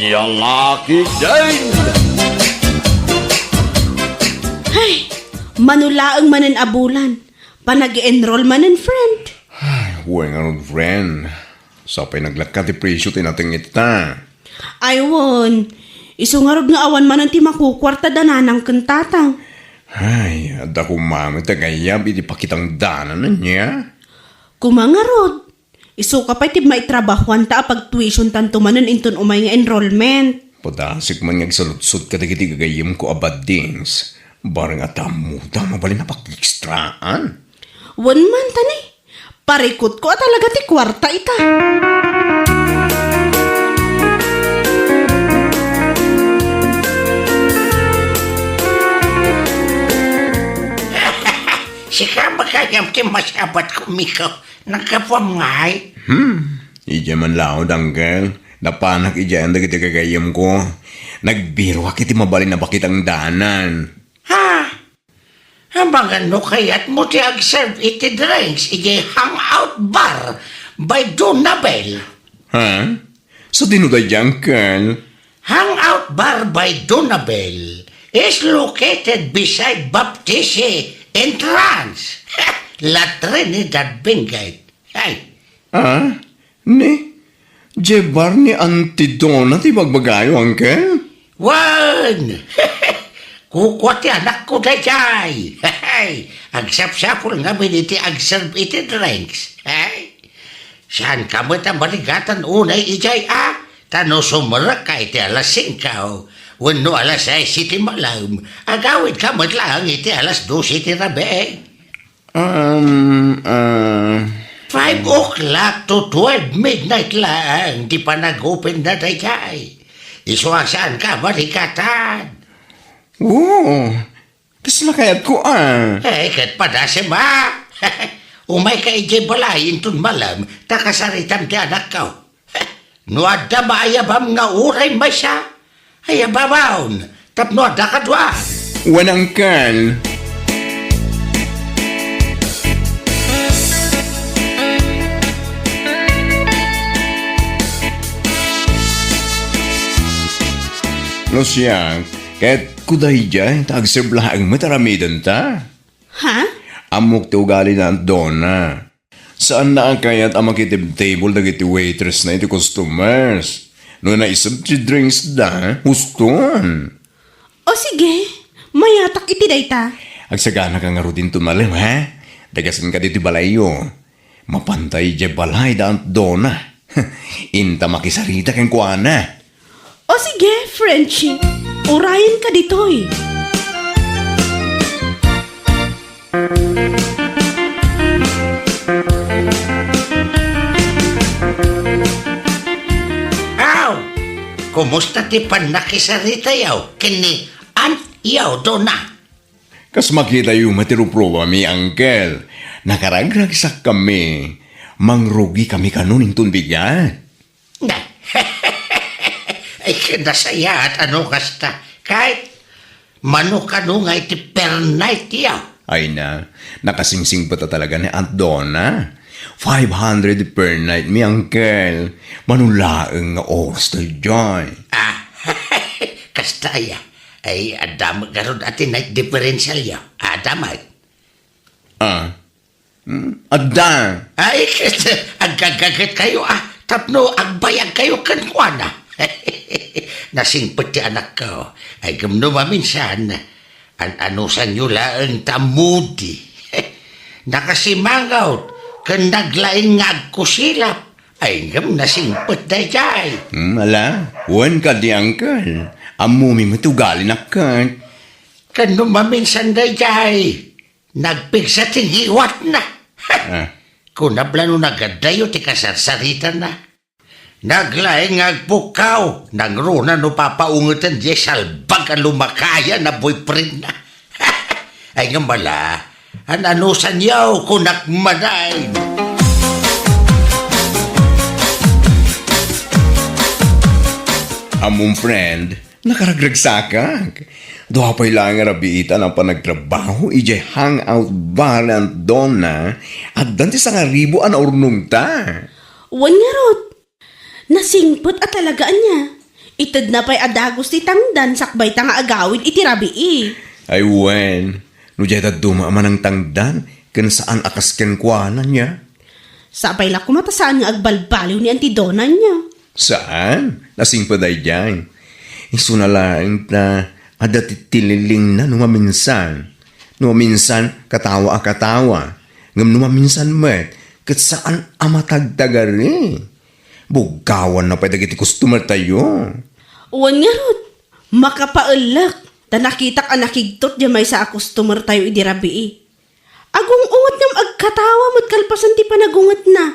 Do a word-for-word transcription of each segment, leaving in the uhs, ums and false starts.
Lalaki din! Ay, mano laeng manen a bulan, panag-enroll manen, friend. Ay, wen ngarud, friend. Sapay naglakka ti presyo ti nateng ita. Ay, wen. Isu ngarud nga awan manen ti makukuarta da nanang ken tatang. Ay, adda koma met ti agayab iti pakitang danan ania? Koma ngarud. Isuka pay ti maitrabahoanta a pagtuitiontanto manen inton umay nga enrollment. Padasek man nga agsaludsod kadagiti gagayyemko a baddings. Bareng a tammoda, mabalin a pakekstraan. Wen man, tani. Parikutko a talaga ti kuarta ita. Sika makayam ti masabatko, Miko. Naggapuam ngay? Hmm. Idiay man laud, Uncle. Napanak idiay dagiti gagayyemko. Nagbiruak iti mabalin a pakitang danan. Ha? Amangan no kayatmo ti agserve iti drinks idiay Hangout Bar by Donabel. Ha? Sadino daydiay, Uncle? Hangout Bar by Donabel is located beside Baptisi entrance, La Trinidad Benguet. Ay. Ah? Ni? Diay bar ni Auntie Donna ti bagbagayo, Uncle? Wen! Kukua ti anakko daydiay. Agsapsapul ngamin iti agserve iti drinks. Ay. Saanka met a marigatan unay idiay a? Ta no sumrekka iti alas singko, wenno alas sais iti malem, agawidka met laeng iti alas dose iti rabii. Um, ah. Five o'clock to twelve midnight laeng ti panag-openna daydiay. Isu a saanka a marigatan. Oo. Kasla kayatko, ah. Eh, ket padasem, ah. Umayka idiay balay inton malem, ta kasaritam ti anakko. No adda maayabam nga uray maysa, ayabamon tapno adda kadua. Wen, Uncle. No siak, ket kudaydiay ta agserve laeng met aramidenta. Ha? Ammok ti ugali ni Aunt Donna. Saanna a kayat a makitibtable dagiti waitressna iti customers. No naiseb ti drinksda, huston. O sige, mayatak iti dayta. Agsaganaka ngarud inton malem, ha? Dagasenka ditoy balayyo. Mapanta idiay balay da Aunt Donna. Inta makisarita kenkuana. O sige, Frenchie, urayenka ditoy. Aw, kumusta ti pannakisaritayo ken ni Aunt Donna? Kas makitayo met ti ruprubami, Uncle. Nakaragragsakami. Mangrugikami kano inton bigat. Ay, nasayaat a no kasta. Ket mano kano nga iti per night-yo? Ay na, nakasingsingpet a talaga ni Aunt Donna. Five hundred per night mi, Uncle. Mano laeng nga oras daydiay? Ah, kasta aya. Ay, adda met garud a ti night differential-yo. Adda met. Ah. Hmm? Adda. Ay, ket agkagkagitkayo, ah, tapno agbayagkayo kenkuana. Nasingpet ti anakko. Ay, ngem no maminsan, an-anusanyo laeng ta moody. Nakasimangot, ken naglaing nga agkusilap. Ay, ngem nasingpet daydiay. Hmm, ala, wen kadi, Uncle. Ammomi met ugalina ket. Ken no maminsan daydiay, nagpigsa ti ngiwatna. Ah. Kunabla no nagaddayo ti kasarsaritana. Naglaing nga agpukkaw, nangruna no papaungeten diay salbag a lumakayan a boyfriendna. Ay nga mala, an-anusanyo, kunak manen. Ammom, friend, nakaragragsakak. Dua pay laeng a rabiitan a panagtrabaho idiay Hangout Bar ni Aunt Donna, addan ti sangaribu a naurnongta. Wen ngarud, nasingpet a talaga ania. Itedna pay a dagus ti tangdan sakbay ta nga agawid iti rabii. Ay wen, no diay dadduma a manangtangdan, ken saan a kas kenkuana nia? Sapay la koma ta saan nga agbalbaliw ni Auntie Donna nia. Saan? Nasingpet daydiay. Isuna laeng ta adda ti tililingna no maminsan. No maminsan, katawa a katawa. Ngem no maminsan met, ket saan a matagtagari. Buggawanna pay dagiti customertayo. Wen ngarud, makapaellek, ta nakitak a nakigtot diay maysa a customertayo idi rabii. Agung-unget ngem agkatawa met kalpasan ti panagungetna.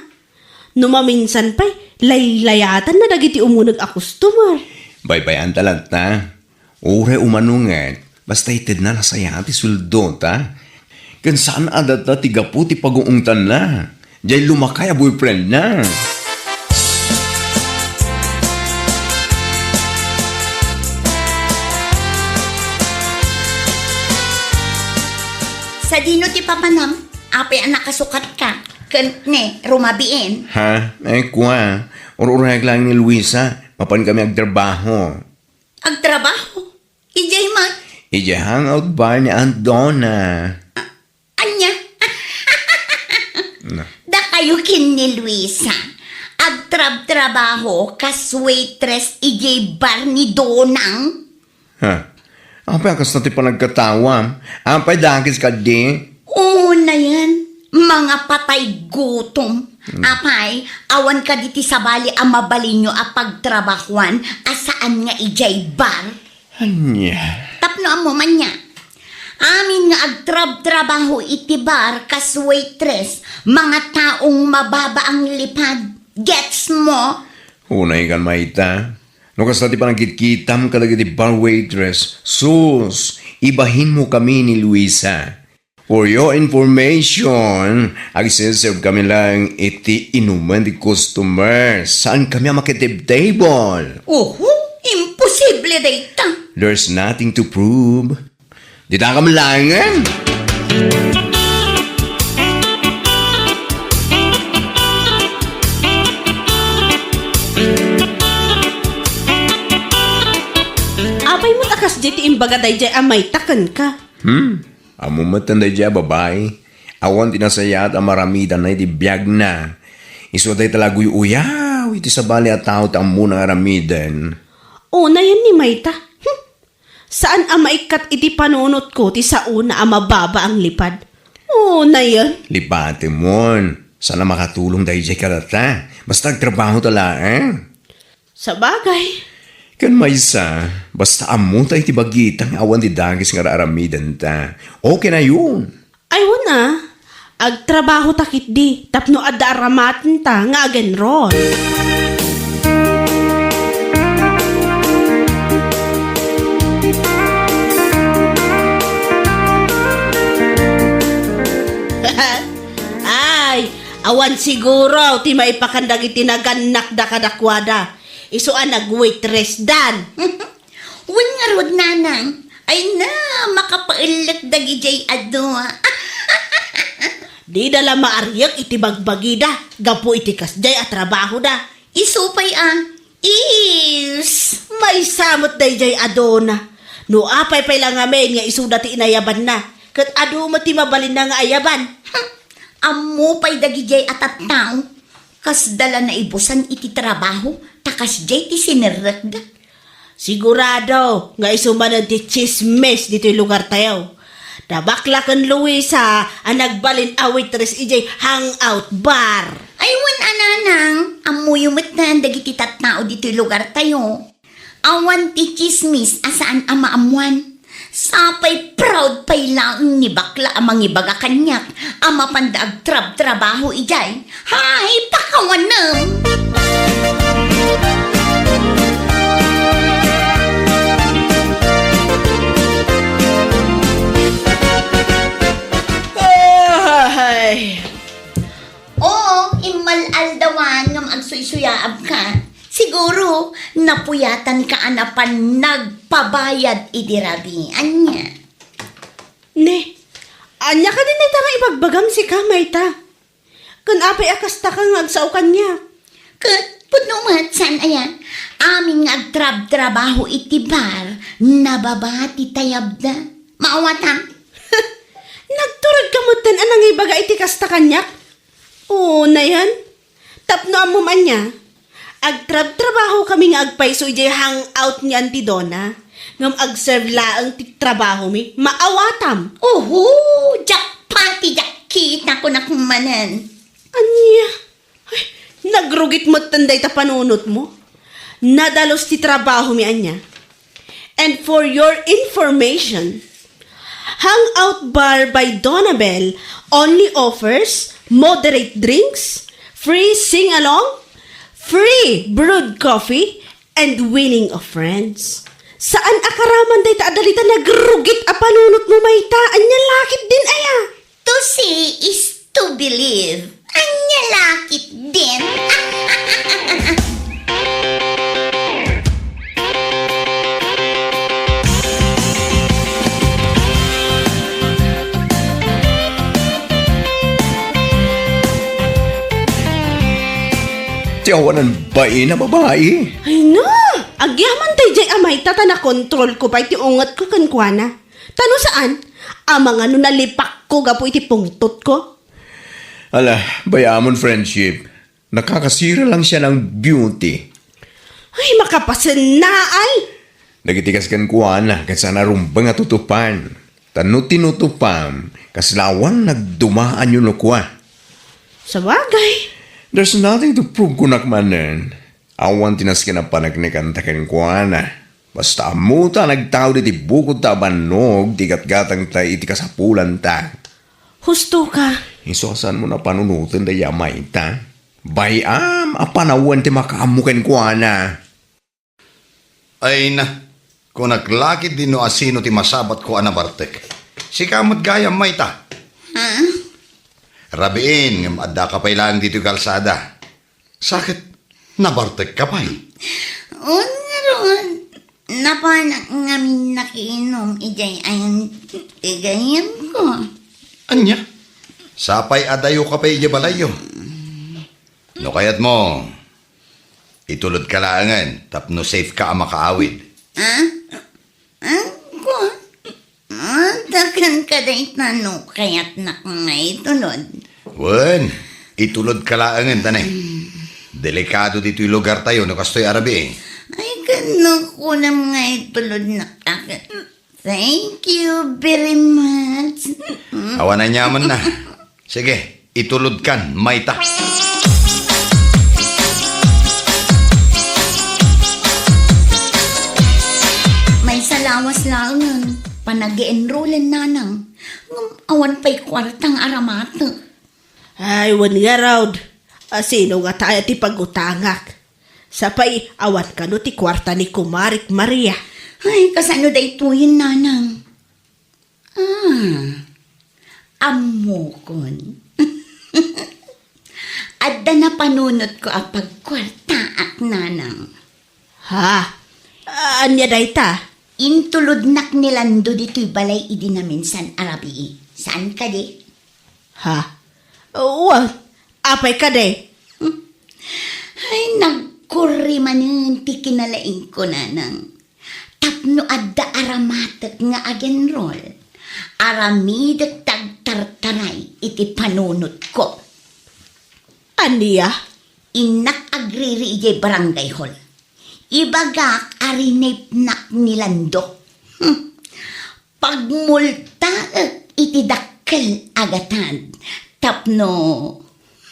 No maminsan pay, laylayatanna dagiti umuneg a customer. Baybay-anta latta. Uray umano ngarud, basta itedna nasaya ti sueldota. Ken saan a datta ti gapu ti paguungtanna. Diay lumakay a boyfriendna. Sadino ti papanam? Apay a nakasukatka? Ken ne, rumabiin? Ha? Ay, kua. Ur-urayag laeng ni Luisa. Mapan kami agtrabaho. Agtrabaho? Idiay man? Idiay hangout bar ni Aunt Donna. Ania? Na. Dakayo ken ni Luisa. Agtrabtrabaho kas waitress idiay bar ni Donang? Ha? Apay a kasta ti panagkatawam? Apay dakes kadi? Unayen, mangapatay gutom. Hmm. Apay, awan kadi ti sabali a mabalinyo a pagtrabahuan a saan nga idiay bar? Ania? Tapno ammom ania? Amin nga agtrabtrabaho iti bar kas waitress, mangataong mababa ang lipad. Gets mo? Unay kan mayta. No kasta ti panagkitkitam kadagiti bar waitress, sus, ibahinmo kami ni Luisa. For your information, agse-serve kami laeng iti inumen ti customer. Saan kami a makitib-table. Oho, imposible dayta. There's nothing to prove. Dita kami laengen. Apay met a kasdiay ti imbaga daydiay a mayta kenka? Hmm? Ammom met daydiay a babai, awan ti nasayaat a maramidanna iti biagna. Isu dayta la aguy-uyaw iti sabali a tao ti ammona nga aramiden. Unayen ni mayta. Hmm. Saan a maikkat iti panunotko ti saona a mababa ang lipad. Unayen. Lipatemon. Saan a makatulong daydiay kadata. Basta agtrabahota laeng. Sabagay. Ken maysa, basta ammota iti bagita nga awan ti dakes nga ar-aramidenta. Okay na yun. Ay, wen a, agtrabahota ketdi tapno adda aramatenta nga agenron. Ay, awan siguro ti maipakan dagiti nagannakda kadakuada. Isu a nagwaitressdan. Wen ngarud, nanang. Ay na, makapaellek dagidiay a dua. Dida la maariek iti bagbagida gapu iti kasdiay a trabahoda. Isu pay a, is. Maysa met daydiay a Dona. No apay pay la ngamin nga isuda ti inayabanna, ket adu met ti mabalinna nga ayaban. Hmm. Ammo pay dagidiay a tattao. Kasda la naibusan iti trabaho, ta kasdiay ti sinerrekda. Sigurado nga isu manen ti tsismis ditoy lugartayo. Da bakla ken Luisa a nagbalin a waitress idiay hangout bar. Ay, wen a, nanang, ammoyo metten dagiti tattao ditoy lugartayo. Awan ti tsismis a saan a maammoan. Sapay proud pay laeng ni bakla a mangibaga kaniak a mapanda agtrabtrabaho idiay. Hay, pakawanem! Ay! Oo, immal-aldawan ngem agsuysuyaabka. Siguro, napuyatanka a napan nagpabayad idi rabii. Ania? Ne, ania kadi dayta nga ibagbagam sika, mayta? Ken apay a kastaka nga agsao kaniak? Ket Pudno met, saan aya? Amin nga agtrabtrabaho iti bar, nababa ti tayabda. Maawatam? Nagturod ka metten a nangibaga iti kasta kaniak? Oo, nayan. Tapno ammom ania, agtrabtrabaho kami nga agpayso idiay hangout ni Auntie Donna. Ngem agserve laeng ti trabahomi. Maawatam? Oho, jackpot ti jackit, kunak manen. Ania? Ay, nagrugit metten dayta panunotmo. Nadalus ti trabahomi ania. And for your information, Hangout Bar by Donabel only offers moderate drinks, free sing-along, free brewed coffee, and winning of friends. Saan a karaman dayta a dalita nagrugit a panunotmo mayta? Ania lakit din aya? To see is to believe. Ania lakit din? Ti awanan bain a babai. Ay na! Agyaman tay jay a mayta ta nakontrolko pay ti ungetko kenkuana. Ta no saan, amangan no nalipakko gapu iti pungtotko. Ala, bay-amon, friendship. Nakakasira lang siya ng beauty. Ay, makapasennaal! Dagiti kas kenkuana, ket saan a rumbeng a tutupan. Ta no tinutupam, kasla awan nagdumaanyo no kua. Sabagay. There's nothing to prove, kunak manen. Awan ti nasken a paneknekan ta kenkuana. Basta ammota a nagtaud iti bukodta a bannog ti gatgatangta iti kasapulanta. Husto ka. Isu a saanmo a panunoten dayta a mayta. Bay-am a panawen ti makaammo kenkuana. Ay na, kunak lakit din no asino ti masabatko a nabartek. Sika met gayam mayta. Ha? Rabiin, ngem addaka pay laeng ditoy kalsada. Sa ket, nabartekka pay? Wen ngarud, napanak ngamin nakiinum idiay ayan ti gayyemko. Ania? Sapay a dayoka pay idiay balayyo. No kayatmo, itulodka laengen tapno safeka a makaawid. Ah? Agko, adda kenka dayta no kayatnak nga itulod. Wen, itulodka laengen, ta ne. Delikado ditoy lugartayo no kastoy a rabii. Ay, ket no kunam nga itulodnak, thank you very much. Awan aniamanna. Sige, itulodkan mayta. Maysa lawas laengen, panag-enrollen nanang. Ngem awan pay kuarta nga aramatek. Ay, wen ngarud, asino ngata aya ti pagutangak? Sapay, awan kano ti kuarta ni Kumarik Maria. Ay, kasano daytoyen, nanang? Ah, ammokon. Adda napanunotko a pagkuartaak, nanang. Ha? Ania dayta? Intulodnak ni Lando ditoy balay idi naminsan a rabii. Saan kadi? Ha? Wen, apay kadi? Ay, nagkurri manen ti kinalaingko, nanang. Tapno adda aramatek nga agenrol, aramidek ti agtartaray iti panunotko. Ania? Innak agriri idiay barangay hall. Ibagak a rinepnak ni Lando. Hmm. Pagmultaek iti dakkel a gatad tapno,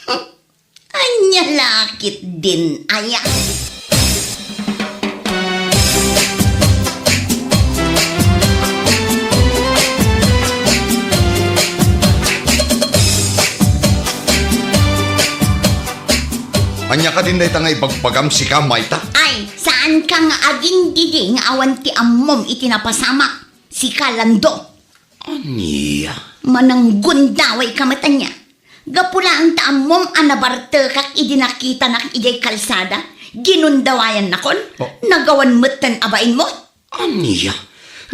hmm, ania lakit din aya. Ania kadin dayta nga ibagbagam, sika, mayta? Ay, saanka nga agindidi nga awan ti ammom iti napasamak, sika, Lando. Ania? Mananggundaway ka met ania. Gapu laeng ta ammom a nabartekak idi nakitanak idiay kalsada, ginundawayannakon, oh, nagawan metten a bainmo. Ania?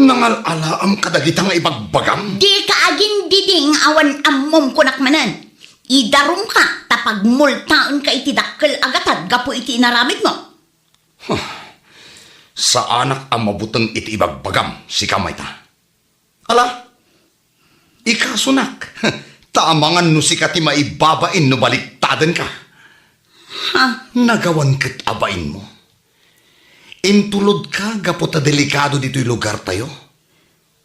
Nangal-alaam kadagita nga ibagbagam? Dika agindidi nga awan ammom, kunak manen. Idarumka ta pagmultaenka iti dakkel a gatad gapu iti inaramidmo. Huh. Saanak a mabuteng iti ibagbagam, sika mayta. Ala, ikasunak. Ta amangan no sika ti maibabain no baliktadenka. Ha? Nagawan ket a bainmo. Intulodka gapu ta delikado ditoy lugartayo.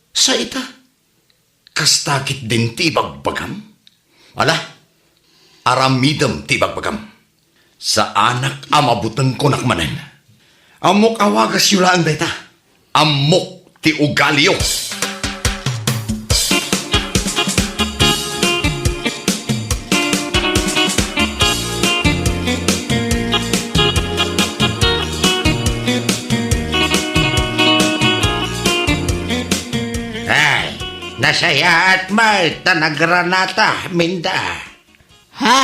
Sa ita, kasta ketdin ti ibagbagam? Ala, aramidem ti ibagbagam. Saanak a mabuteng, kunak manen. Ammok a wagasyo laeng dayta. Ammok ti ugaliyo. Ay, nasayaat met ta nagranata, Minda. Ha?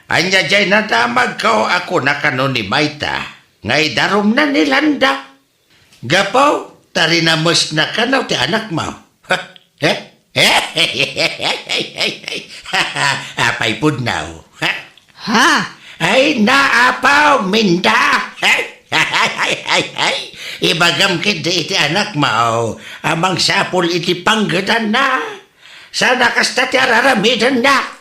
Ania jay nadamagko a kuna kano ni mayta nga idarumna ni Lando? Gapu ta rinamesna kano ti anakmo. Eh? Apay pudno? Ha? Ha? Ay, naapaw, Minda! Ibagam ketdi iti anakmo a mangsapul iti panggedanna. Saan a kasta ti araramidenna?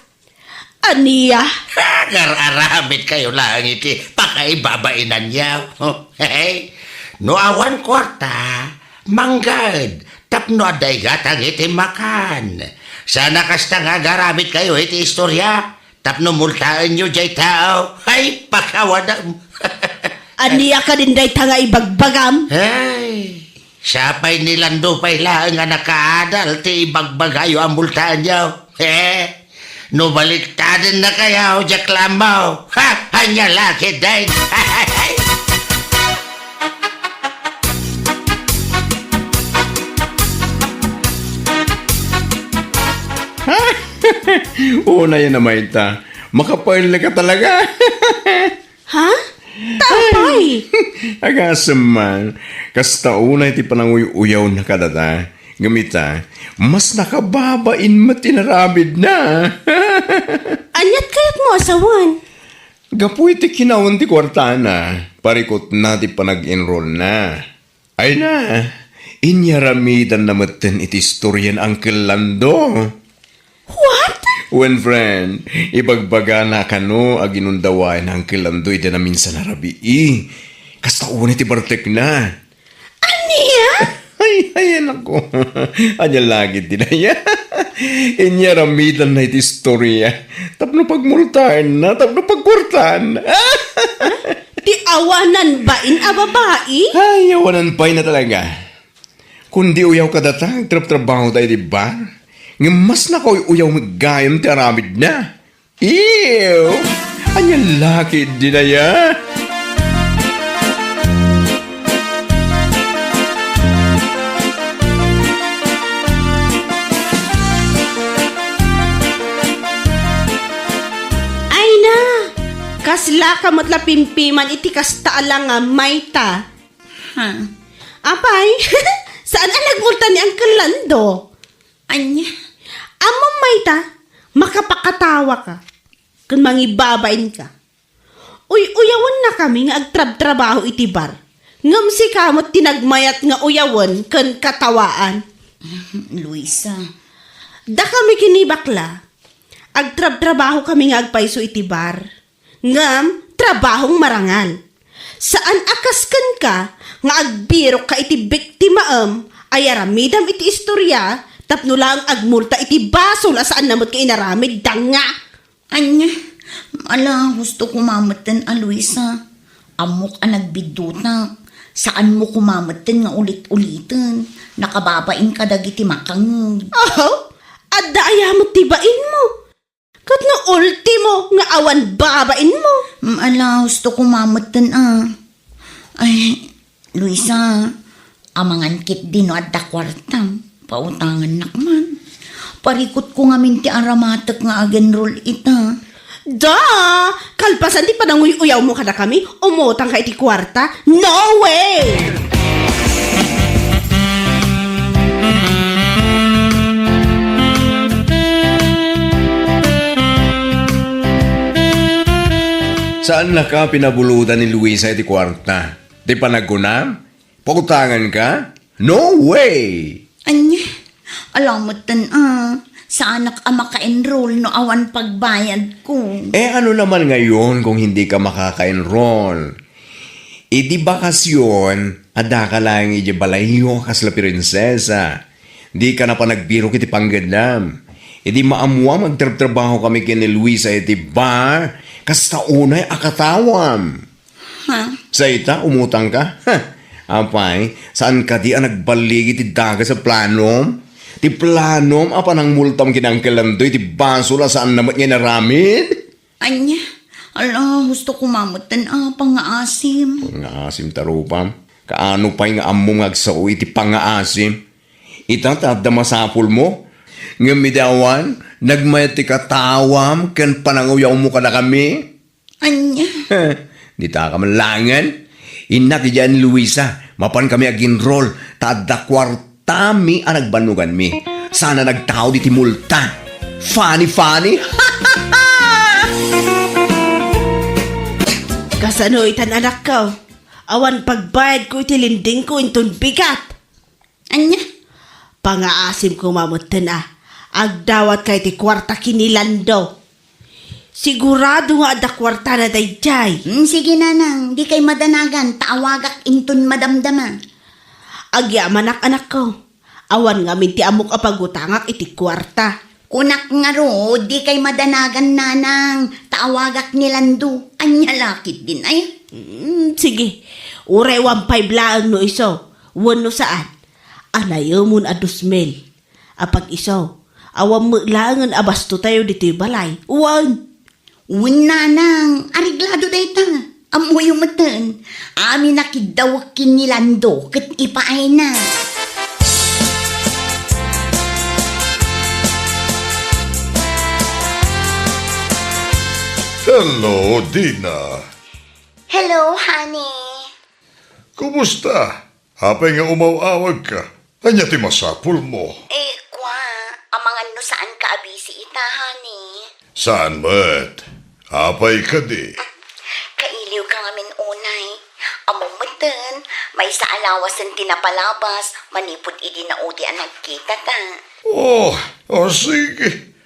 Ania? Agar-aramidkayo laeng iti pakaibabainanyo. Hey, no awan kuarta, manggad tapno adda igatang iti makan. Saan a kasta nga agaramidkayo iti istoria tapno multaenyo jay tao. Ay, pakawanam. Ania kadin dayta nga ibagbagam? Ay, sapay ni Lando pay laeng a nakaadal ti ibagbagayo a multaenyo. Eh, no baliktadennakayo, diak la ammo. Ha? Ania la ketdin? Unayen a mayta. Makapaelleka talaga. Ha? Ta apay? Agasem man, kasta unay ti pananguy-uyawna kadata. Ngem ita, mas nakababain met ti inaramidna. Aniat kayatmo a sawen? Gapu iti kinawen ti kuartana, parikutna ti panag-enrollna. Ay na, inyaramidanna metten iti istorian Uncle Lando. What? Wen, friend, ibagbagana a kano a ginundawaen ni Uncle Lando idi naminsan a rabii. Kasta unay ti bartekna. Ania? Ay, ay, anak ko. Ania la ketdi dayta? Inyaramidanna iti istoria. Tapno pagmultaenna, tapno pagkuartaenna. Ti awanan bain a babai? Ay, awanan pay na talaga. Kundi uyaw kadata, agtrabtrabaho tayo, di ba? Ngem mas nakauy-uyaw met gayam ti aramidna. Ew! Ania la ketdi dayta? Ay na! Kasla ka met la pimpiman iti kasta a langam, mayta? Ha? Apay, saan a nagmulta ni Uncle Lando? Ania? Ammom mayta, makapakatawa ka, ken mangibabain ka. Uy-uyawennakami nga agtrabtrabaho iti bar. Ngem sika met ti nagmayat nga uyawen ken katawaan. Luisa. Dakami ken ni bakla, agtrabtrabahokami nga agpayso iti bar. Ngem trabahong marangal. Saan a kas kenka nga agbirokka iti biktimaem a yaramidam iti istoria tapno laeng agmulta iti basol a saanna met nga inaramidda nga. Ania? Ala, husto koma metten a Luisa. Ammok a nagbiddutak. Saanmo koma metten nga ulit-uliten. Nakababain kadagiti makangngeg. Aho? Adda aya met ti bainmo? Ket no ultimo nga awan babainmo? Mm, ala, husto koma metten a. Ay, Luisa, amangan ketdi no adda kuartam, pautangannak man. Parikutko ngamin ti aramatek nga ag-enroll ita. Da! Kalpasan ti pananguy-uyawmo kadakami, umutangka iti kuarta? No way! Saannaka pinabulodan ni Luisa iti kuarta. Ti panagkunam, pautanganka? No way! Ania? Ala metten a, saanak a maka-enroll no awan pagbayadko. Eh, ano naman ngayon kung hindi ka makaka-enroll? Idi bakasyon, addaka laeng idiay balayyo a kasla prinsesa. Dika na panagbirok iti panggedam. Idi maammoam, agtrabtrabaho kami ken ni Luisa iti bar, kasta unay a katawam. Ha? Sa ita, umutangka? Ha! Apay, saan kadi a nagballigi ti dagas a planom? Ti planom a panangmultam ken Uncle Landoy ti basol a saanna met nga inaramid? Ania? Ala, gusto ko mametten a pangngaasim. Pangngaasim ta rupam? Kaano pay nga ammom nga agsao iti pangngaasim? Ita ta adda masapulmo? Ngem idi awan, nagmayat ti katawam ken pananguyawmo kadakami? Ania? Ditaka man laengen. Innak idiay ni Luisa, mapan kami aginrol, ta adda kuartami a nagbannoganmi. Saan a nagtaud iti multa. Funny, funny. Kasano itan, anakko? Awan pagbayadko iti lendingko inton bigat. Ania? Pangngaasim koma metten a, agdawatka iti kuarta ken ni Lando. Sigurado nga adda kuartana daydiay. Hmm, sige, nanang, dikay madanagan, ta awagak inton madamdama. Agyamanak, anakko. Awan ngamin ti ammok a pagutangak iti kuarta. Kunak ngarud, dikay madanagan, nanang, ta awagak ni Lando. Ania la ketdin aya? Hmm, sige. Uray one five laeng no isu, wenno saan. Anayemon a dos mil. Apag-isu, awan met laengen a bastotayo ditoy balay. Wen. Wen, nanang, areglado dayta. Ammoyo metten, amin a kiddawek ken ni Lando ket ipaayna. Hello, Dina. Hello, honey. Kumusta? Apay nga umaw-awagka? Ania ti masapulmo? Eh, kwa, amangan no saanka a busy ita, honey. Saan met? Apay kadi? Kailiwka ngamin unay. Ammom metten, maysa a lawasen ti napalabas manipud idi naudi a nagkitata. Oh, oh, sige.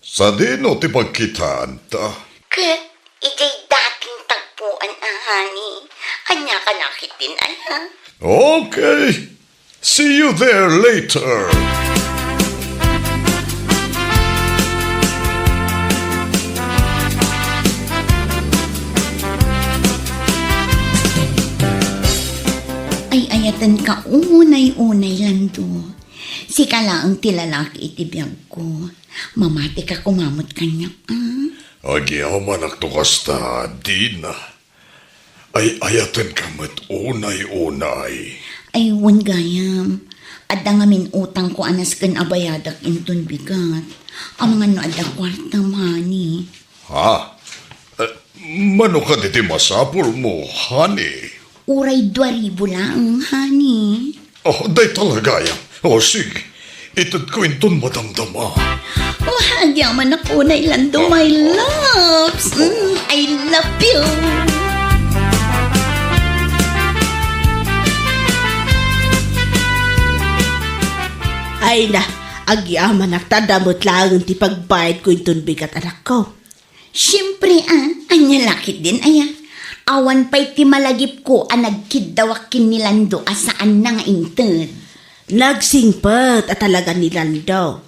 Sadino ti pagkitaanta? Ket idiay dating tagpuan a, honey. Ania ka nakit din, ay, ha? Okay. See you there later. Ay-ayatenka unay-unay, Lando. Sika laeng ti lalaki iti biagko. Mamatika koma met kaniak, a? Agyamanak to kasta, Dina. Ay-ayatenka met unay-unay. Ay, wen gayam. Adda ngamin utangko a nasken a bayadak inton bigat. Amangan no adda kuartam, honey. Ha? Eh, mano kadi ti masapulmo, honey? Uray dua ribu laeng, honey. Oh, dayta la gayam. Oh, sige. Itedko inton madamdama. Oh, agyamanak unay, Lando, my loves. Mm, I love you. Ay na, agyamanak ta adda met laeng ti pagbayadko inton bigat, anakko. Siempre, a, ania la ketdin aya? Awan pay ti malagipko a nagkiddawak ken ni Lando a saanna nga inted. Nagsingpet a talaga ni Lando.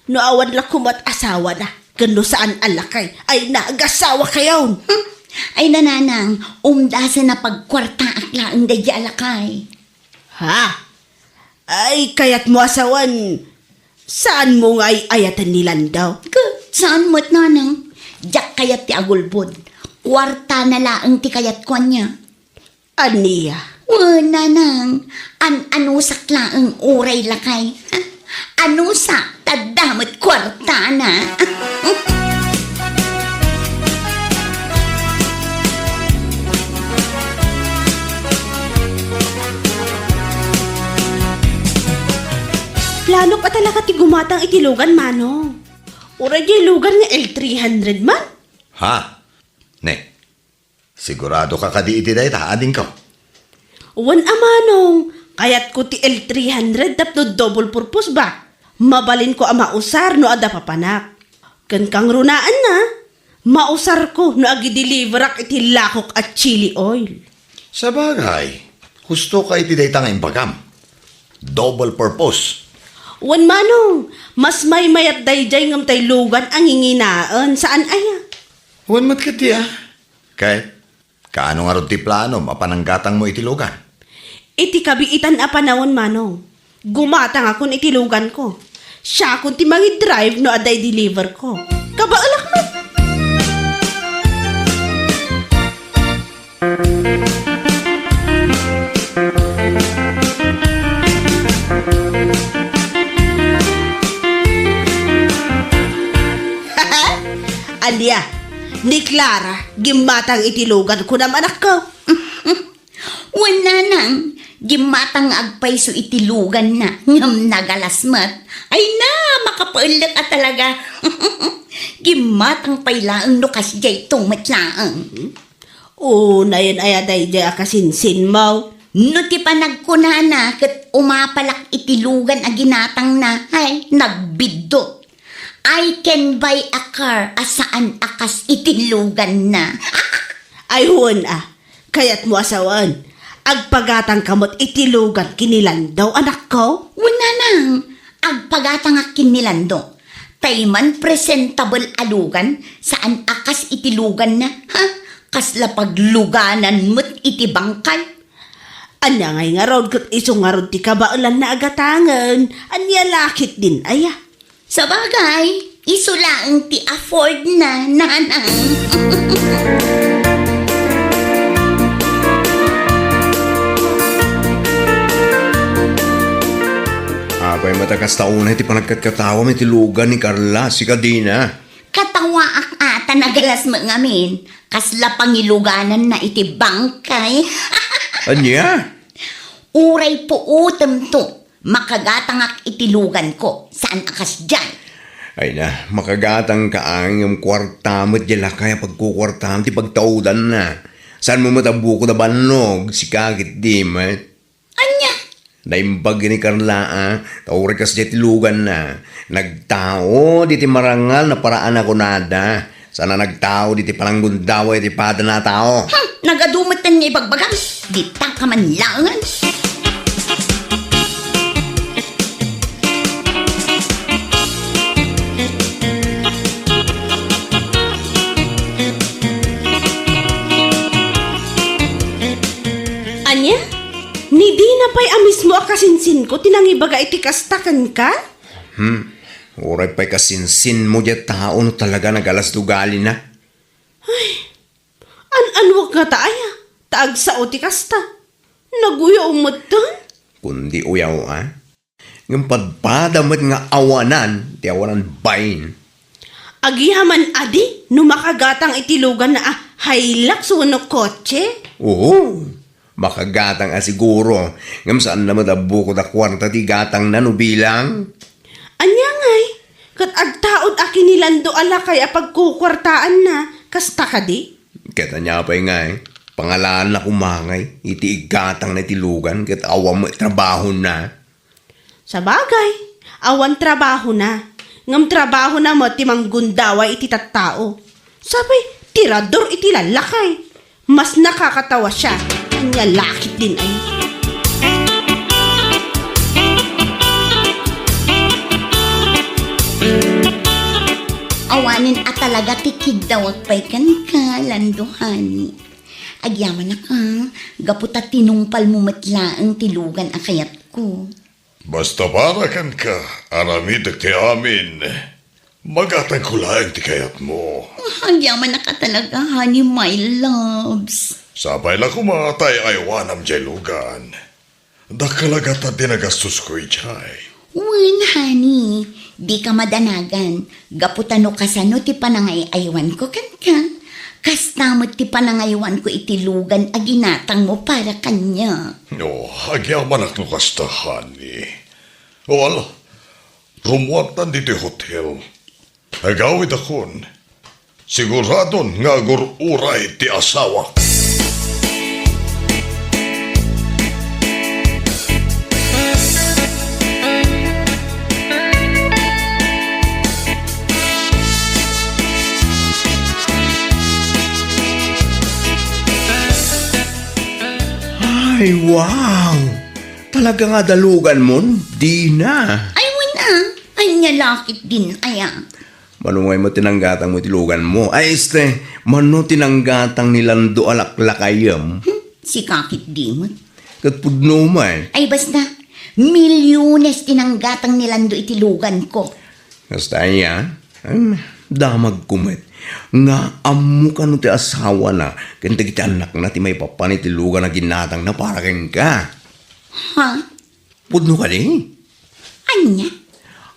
No awan la koma ti asawana, ken no saan a lakay, ay na, agasawakayon. Hmm. Ay na, nanang, umdasen a pagkuartaak laeng daydi a lakay. Ha? Ay, kayatmo a sawen, saanmo nga ay-ayaten ni Lando? Ket saan met, nanang. Diak kayat ti agulbod. Kuartana laeng ti kayatko ania. Ania? Wen, nanang. An-anusak laeng uray lakay. Ha? Anusak, ta adda met kuartana. Planok a talaga ti gumatang iti lugan, Manong. Uray diay lugan nga L three hundred man. Ha? Ne. Sigurado ka kadi iti dayta, adingko? Wen a manong, kayatko ti L three hundred tapno double purpose ba? Mabalinko a mausar no adda papanak. Ken kangrunaanna, mausarko no agideliverak iti lakok a chili oil. Sabagay, husto ka iti dayta nga imbagam. Double purpose. Wen manong, mas maymayat daydiay ngem tay lugan a nginginaen, saan aya? Wen met ketdi a. Ket, kaano ngarud ti planom a pananggatangmo iti lugan? Iti kabiitan a panawen manong, gumatangakon iti luganko. Siakon ti mangidrive no adda i-deliver ko. Kabaelak met! Ania, ni Clara, gimmatang iti lugan, kunam, anakko? Wen nanang, gimmatang nga agpayso iti luganna, ngem nagalas met. Ay na, makapaellek a talaga. Gimmatang pay laeng no kasdiay to met laeng. Unayen aya daydiay a kasinsinmo? No ti panagkunana ket umapalak iti lugan a ginatangna, ay, nagbiddut. I can buy a car a saan a kas iti luganna. Ay, wen a. Kayatmo a sawen, agpagatangka met iti lugan ken ni Lando, anakko? Wen nanang, agpagatangak ken ni Lando. Tay man presentable a lugan, saan a kas iti luganna, ha? Kasla pagluganan met iti bangkay. Ania ngay ngarud ket isu ngarud ti kabaelanna a gatangen? Ania la ketdin aya? Sabagay, isu laeng ti afford na, nanang. Apay met a kasta unay ti panagkatkatawam iti lugan ni Carla, sika dina? Katawaak a ta nagalas met ngamin. Kasla pangilugananna iti bangkay. Ania? Uray puotem to, makagatangak iti luganko, saan a kasdiay. Ay na, makagatangka, ngem kuarta met diay lakay a pagkukuartam ti pagtaudanna. Saanmo met a bukod a bannog, sika ketdi met. Ania? Naimbag ni Carla, a, ta uray kasdiay ti luganna. Nagtaud iti marangal a paraan a kunada. Saan a nagtaud iti pananggundaway iti padana a tao. Hmm, nagadu metten nga ibagbagam. Dita ka man laengen. Ania? Ni dina pay a mismo a kasinsinko ti nangibaga iti kasta kenka? Hmm, uray pay kasinsinmo diay tao no talaga nagalas ti ugalina. Ay, an-anuak ngata aya, ta agsao ti kasta. Naguyaw metten? Kundi uyaw a. Ngem padpada met nga awanan ti awanan bain. Agyaman a di no makagatang iti luganna a Hilux wenno kotse? Oo, makagatang a siguro, ngem saanna met a bukod a kuarta ti gatangna no bilang. Ania ngay? Ket agtaud a kinilando a lakay a pagkukuartaanna, kasta kadi? Ket ania pay ngay? Pangalaanna koma ngay iti igatangna iti lugan ket awan met trabahona. Sabagay, awan trabahona, ngem trabahona met ti manggundaway iti tattao. Sapay, tirador iti lallakay. Mas nakakatawa siya. Ania la ketdin ay. Awanen a talaga ti kiddawak pay kenka, Lando, honey. Agyamanak a, gapu ta tinungpalmo met laeng ti lugan a kayatko. Basta para kenka, aramidek ti amin. Magatangko laeng ti kayatmo. Agyamanak a talaga, honey, my loves. Sapay la koma ta ay-aywanam diay lugan. Dakkel a gatad ti nagastosko idiay. Wen, honey, dika madanagan. Gapu ta no kasano ti panangay-aywanko kenka, kasta met ti panangaywanko iti lugan a ginatangmo para kaniak. No, agyamanak no kasta, honey. O, ala, rummuartan ditoy hotel. Agawidakon. Siguradon nga agur-uray ti asawak. Wow! Talaga nga adda luganmon, Dina. Ay, wen a. Ania la ketdin aya? Mano ngay met ti nanggatangmo iti luganmo? Ay, este, mano ti nanggatang ni Lando a laklakayem? Hmm, sika ketdi met. Ket pudno man. Ay, basta, milyones ti nanggatang ni Lando iti luganko. Kasta aya, em, damagko met nga ammo kano ti asawana ken dagiti annakna ti maipapan iti lugan a ginatangna para kenka. Ha? Pudno kadi? Ania?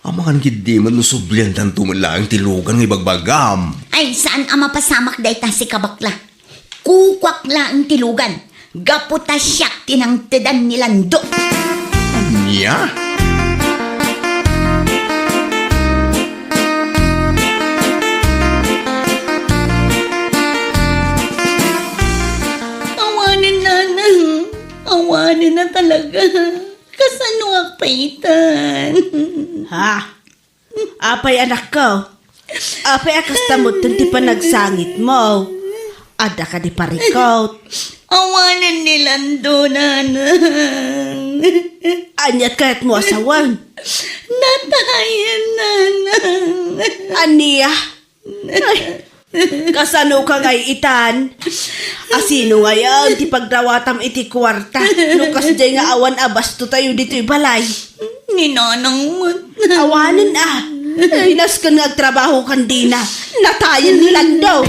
Amangan ketdi met no subliandanto met laeng ti lugan nga ibagbagam. Ay, saan a mapasamak dayta, sika bakla. Kukuak laeng ti lugan, gapu ta siak ti nangtedan ni Lando. Ania? Awanen, nanang. Awanen a talaga. Kasanoak pay itan? Ha? Apay, anakko? Apay a kasta metten ti panagsangitmo? Adda kadi parikut? Awanen ni Lando, nanang. Aniat kayatmo a sawen? Natayen, nanang. Ania? Ay, kasanoka ngay itan? Asino ngayen ti pagdawatam iti kuarta no kasdiay nga awan a bastotayo ditoy balay? Ni nanang met. Awanen a. Inasken nga agtrabaho kan Dina. Natayen ni Lando.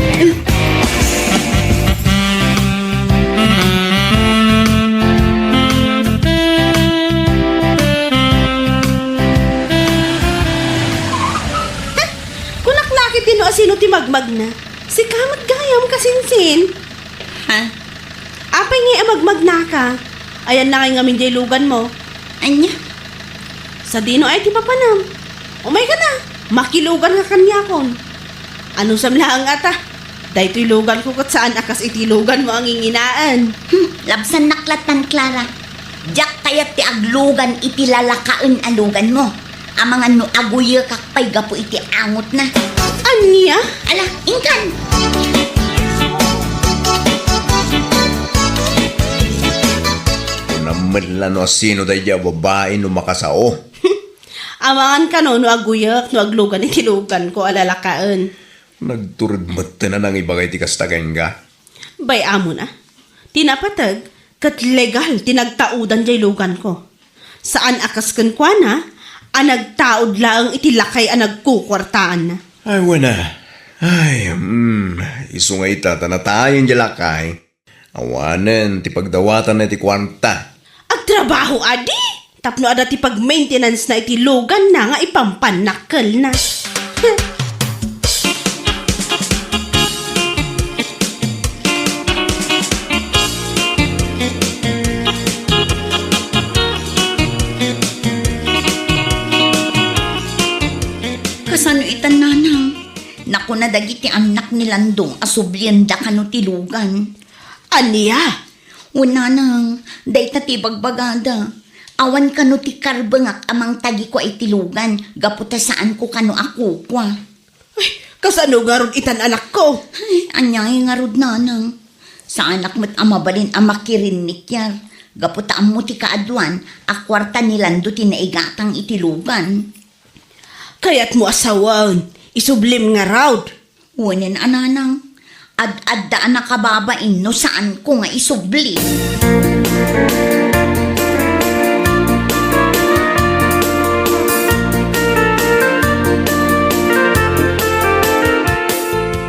Kunak lakit dino asino ti magmagna. Sika met gayam, kasinsin. Ha? Apay ngay a magmagnaka? Ayanna ngay ngamin diay luganmo. Ania? Sadino ay ti papanam? Umayka na, makilugan ka kaniakon. Anusam laeng ngata, daytoy luganko ket saan a kas iti luganmo a nginginaen. Hmm, labsannak lattan, Clara. Diak kayat ti aglugan iti lalakaen a luganmo. Amangan no aguyekak pay gapu iti angotna. Ania? Ala, inkan! Kunam met la no asino daydiay a babai no makasao. Amangan kano no aguyek no aglugan iti luganko a lalakaen. Nagtured metten a nangibaga iti kasta kenka. Bay-amon a. Ti napateg, ket legal ti nagtaudan diay luganko. Saan a kas kenkuana a nagtaud laeng iti lakay a nagkukuartaanna. Ay, wen a. Ay, mm, isu nga ita ta natayen diay lakay. Awanen ti pagdawatanna iti kuarta. Agtrabaho adi tapno adda ti pag-maintenance-na iti luganna nga ipampannakkelna. Kasano itan, nanang? Nakuna dagiti annak ni Lando a sublienda kano ti lugan. Ania? Wen, nanang, dayta ti ibagbagada. Awan kano ti karbengak a mangtagikua iti lugan, gapu ta saanko kano a kukua. Ay, kasano ngarud itan, anakko? Ay, aniay ngarud, nanang? Saanak met a mabalin a makirinnikiar, gapu ta ammo ti kaaduan a kuarta ni Lando ti naigatang iti lugan. Kayatmo a sawen, isublim ngarud. Wenen a, nanang, ad-adda a nakababain no saanko nga isubli.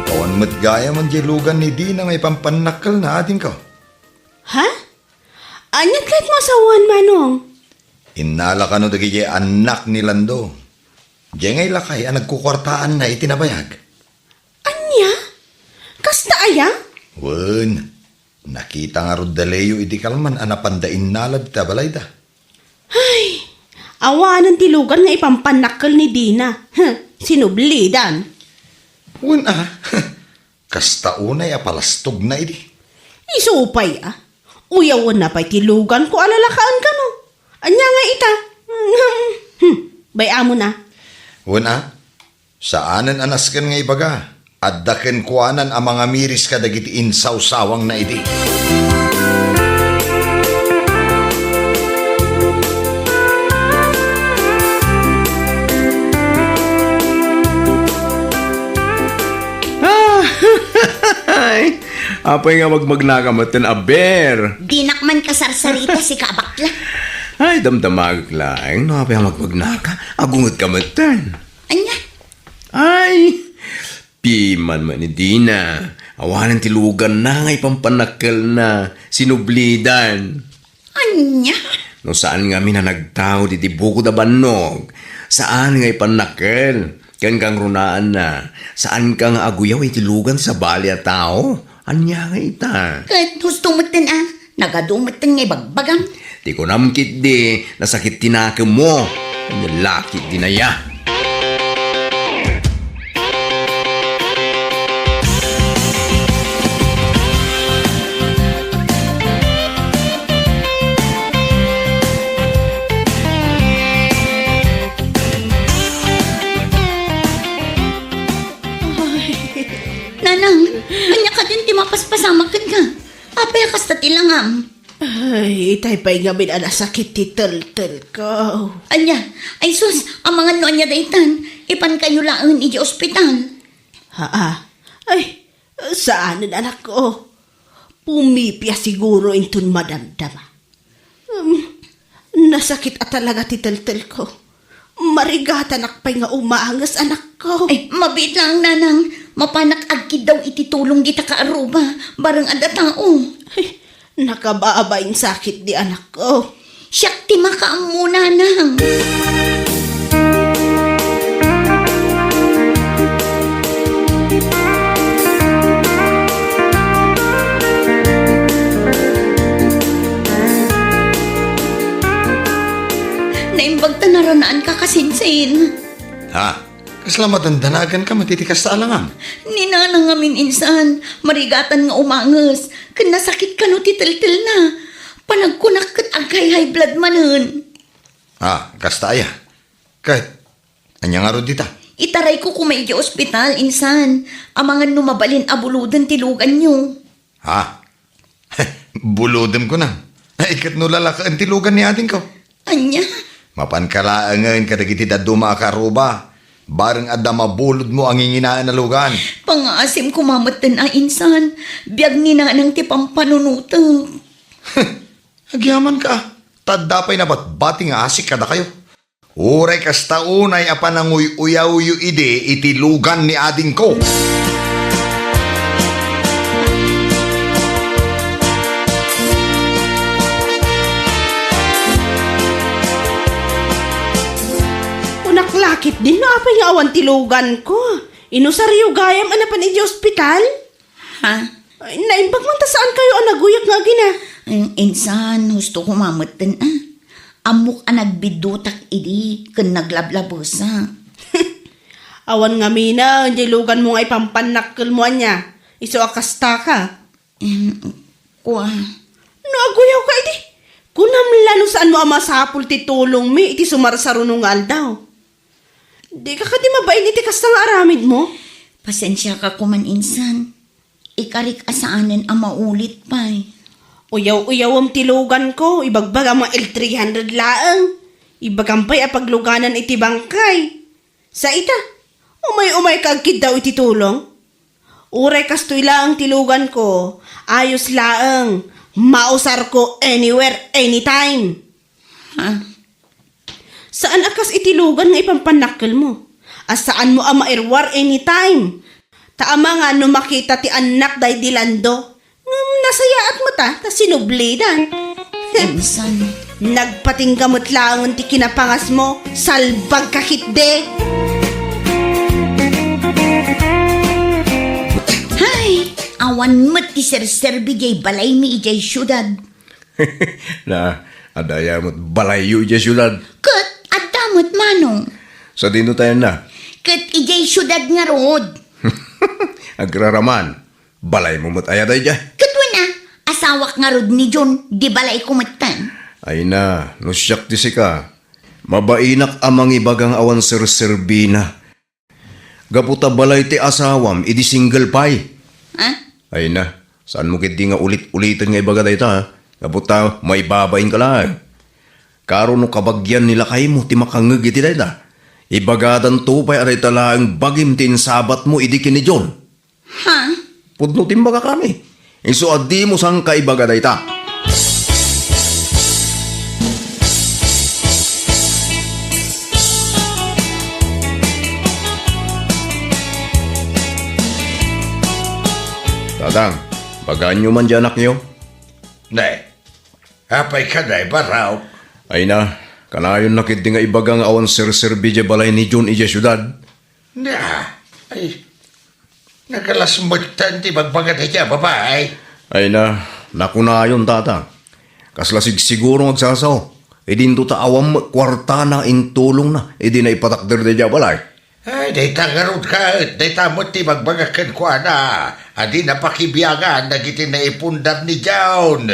Awan met gayam diay lugan ni Dina nga ipampannakkelna, adingko. Ha? Aniat kayatmo a sawen, Manong? Innala kano dagiti annak ni Lando. Diay ngay lakay a nagkukuartaanna iti nabayag. Ania? Kasta aya? Wen, nakita ngarud da Leo idi kalman a napanda innala dita balayda. Ay, awanen ti lugan nga ipampannakkel ni Dina. Huh, sinublidan. Wen a, kasta unay a palastogna idi. Isu pay a. Uyawenna pay ti luganko a lalakaen kano. Ania nga ita? Hmm, bay-amon a. Wen a, saanen a nasken nga ibaga, adda kenkuanan a mangamiris kadagiti insawsawangna idi. Apay nga magmagnaka metten, aber? Dinak man kasarsarita, sika a bakla. Ay, damdamagek laeng no apay nga magmagnaka. Agunget ka metten. Ania? Ay, piman man ni Dina. Awanen ti luganna nga ipampannakkelna. Sinublidan. Ania? No saan ngamin a nagtaud iti bukod a bannog, saan nga ipannakkel ken kangrunaanna, saanka nga aguyaw iti lugan ti sabali a tao? Ania nga ita? Ket husto metten a, nagadu metten nga ibagbagam. Ti kunam ketdi, nasakit ti nakemmo. Ania la ketdi aya? Ay, Nanang, ania kadin ti mapaspasamak kenka? Apay a kasta ti langam? Ay, itay pay ngamin a nasakit ti teltelko. Ania? Ay sus, amangan no ania daytan. Ipankayo laeng iti ospital. Haa. Ay, saanen, anakko. Pumipia siguro inton madamdama. Um, nasakit a talaga ti teltelko. Marigatanak pay nga umanges, anakko. Ay, mabiit laeng, Nanang. Mapanak agkiddaw iti tulong dita kaaruba, bareng adda tao. Ay, nakababain sakit di anakko. Siak ti makaammo, Nanang. Naimbag ta naranaanka, kasinsin. Ha? Kasla madandanaganka met iti kasta a langam? Ni Nanang ngamin insan, marigatan nga umanges, ken nasakit kano ti teltelna. Panagkunak ket agkay-high blood manen. Ah, kasta aya? Ket, ania ngarud dita? Itarayko koma idiay ospital, insan. Amangan no mabalin a buloden ti luganyo. Ha? Bulodem kunam. Ay, ket no lalakaen ti lugan ni adingko? Ania? Mapanka laengen kadagiti dadduma a kaaruba. Bareng adda mabulodmo a nginginaen a lugan. Pangngaasim koma metten a insan. Biag ni Nanang ti pampanunotek. Agyamanka, ta adda pay nabatbati nga asik kadakayo. Uray kasta unay a pananguy-uyawyo idi iti lugan ni adingko. Kunak la ketdin no apay nga awan ti luganko. Inusaryo gayam a napan idiay ospital? Ha? Ay, naimbag man ta saankayo a naguyak nga agina. Mm, insan, husto koma metten a. Ammok a nagbiddutak idi ken naglablabesak. Awan ngaminen diay luganmo nga ipampannakkelmo ania. Isu a kastaka. Em, kua. No aguyawka idi, kunam la no saanmo a masapul ti tulongmi iti sumarsaruno nga aldaw. Dika kadi mabain iti kasta nga aramidmo? Pasensiaka koman insan. Ikarik a saanen a maulit pay. Uyaw-uyawem ti luganko, ibagbagam nga L three hundred laeng. Ibagam pay a pagluganan iti bangkay. Sa ita, umay-umayka agkiddaw iti tulong. Uray kastoy laeng ti luganko, ayos laeng, mausarko anywhere, anytime. Ha? Saan a kas iti lugan nga ipampannakkelmo, a saanmo a mairuar anytime. Ta amangan no makita ti annak daydi Lando, ngem nasayaat met a ta sinublidan. Insan. Nagpatingga met laengen ti kinapangasmo, salbagka ketdi. Hay, awan met ti serserbi diay balaymi idiay siudad. Na, adda aya met balayyo idiay siudad? Ket adda met, manong. Sadino tayan na? Ket idiay siudad ngarud. Agraraman, balaymo met aya daydiay? Ket wen a, asawak ngarud ni John, di balayko metten. Ay na, no siak ti sika, mabainak a mangibaga nga awan serserbina. Gapu ta balay ti asawam idi single pay. Ha? Ay na, saanmo ketdi nga ulit-uliten nga ibaga dayta, ha? Gapu ta maibabainka laeng. Karo no kabagian ni lakaymo ti makangngeg iti dayta, ibagadanto pay a dayta laeng bagim ti insabatmo idi ken ni John. Ha? Pudno ti imbagakami. Isu a dimo sangkaibaga dayta. Tatang, bagaanyo man di anakyo? Ne, apay ka, Nay Barok? Ay na, kanayon na ketdi nga ibaga nga awan serserbi di balay ni John idiay siudad. Na, ay, nagalas metten ti bagbaga dayta a babai. Ay na, nakunayon, Tatang. Kasla sigsiguro nga agsasao. Idinto ta awan met kuartana intulongna idi naipatakder dayta a balay. Ay, dayta ngarud ket, dayta met ti bagbaga kenkuana a di napakibiangan dagiti naipundar ni John.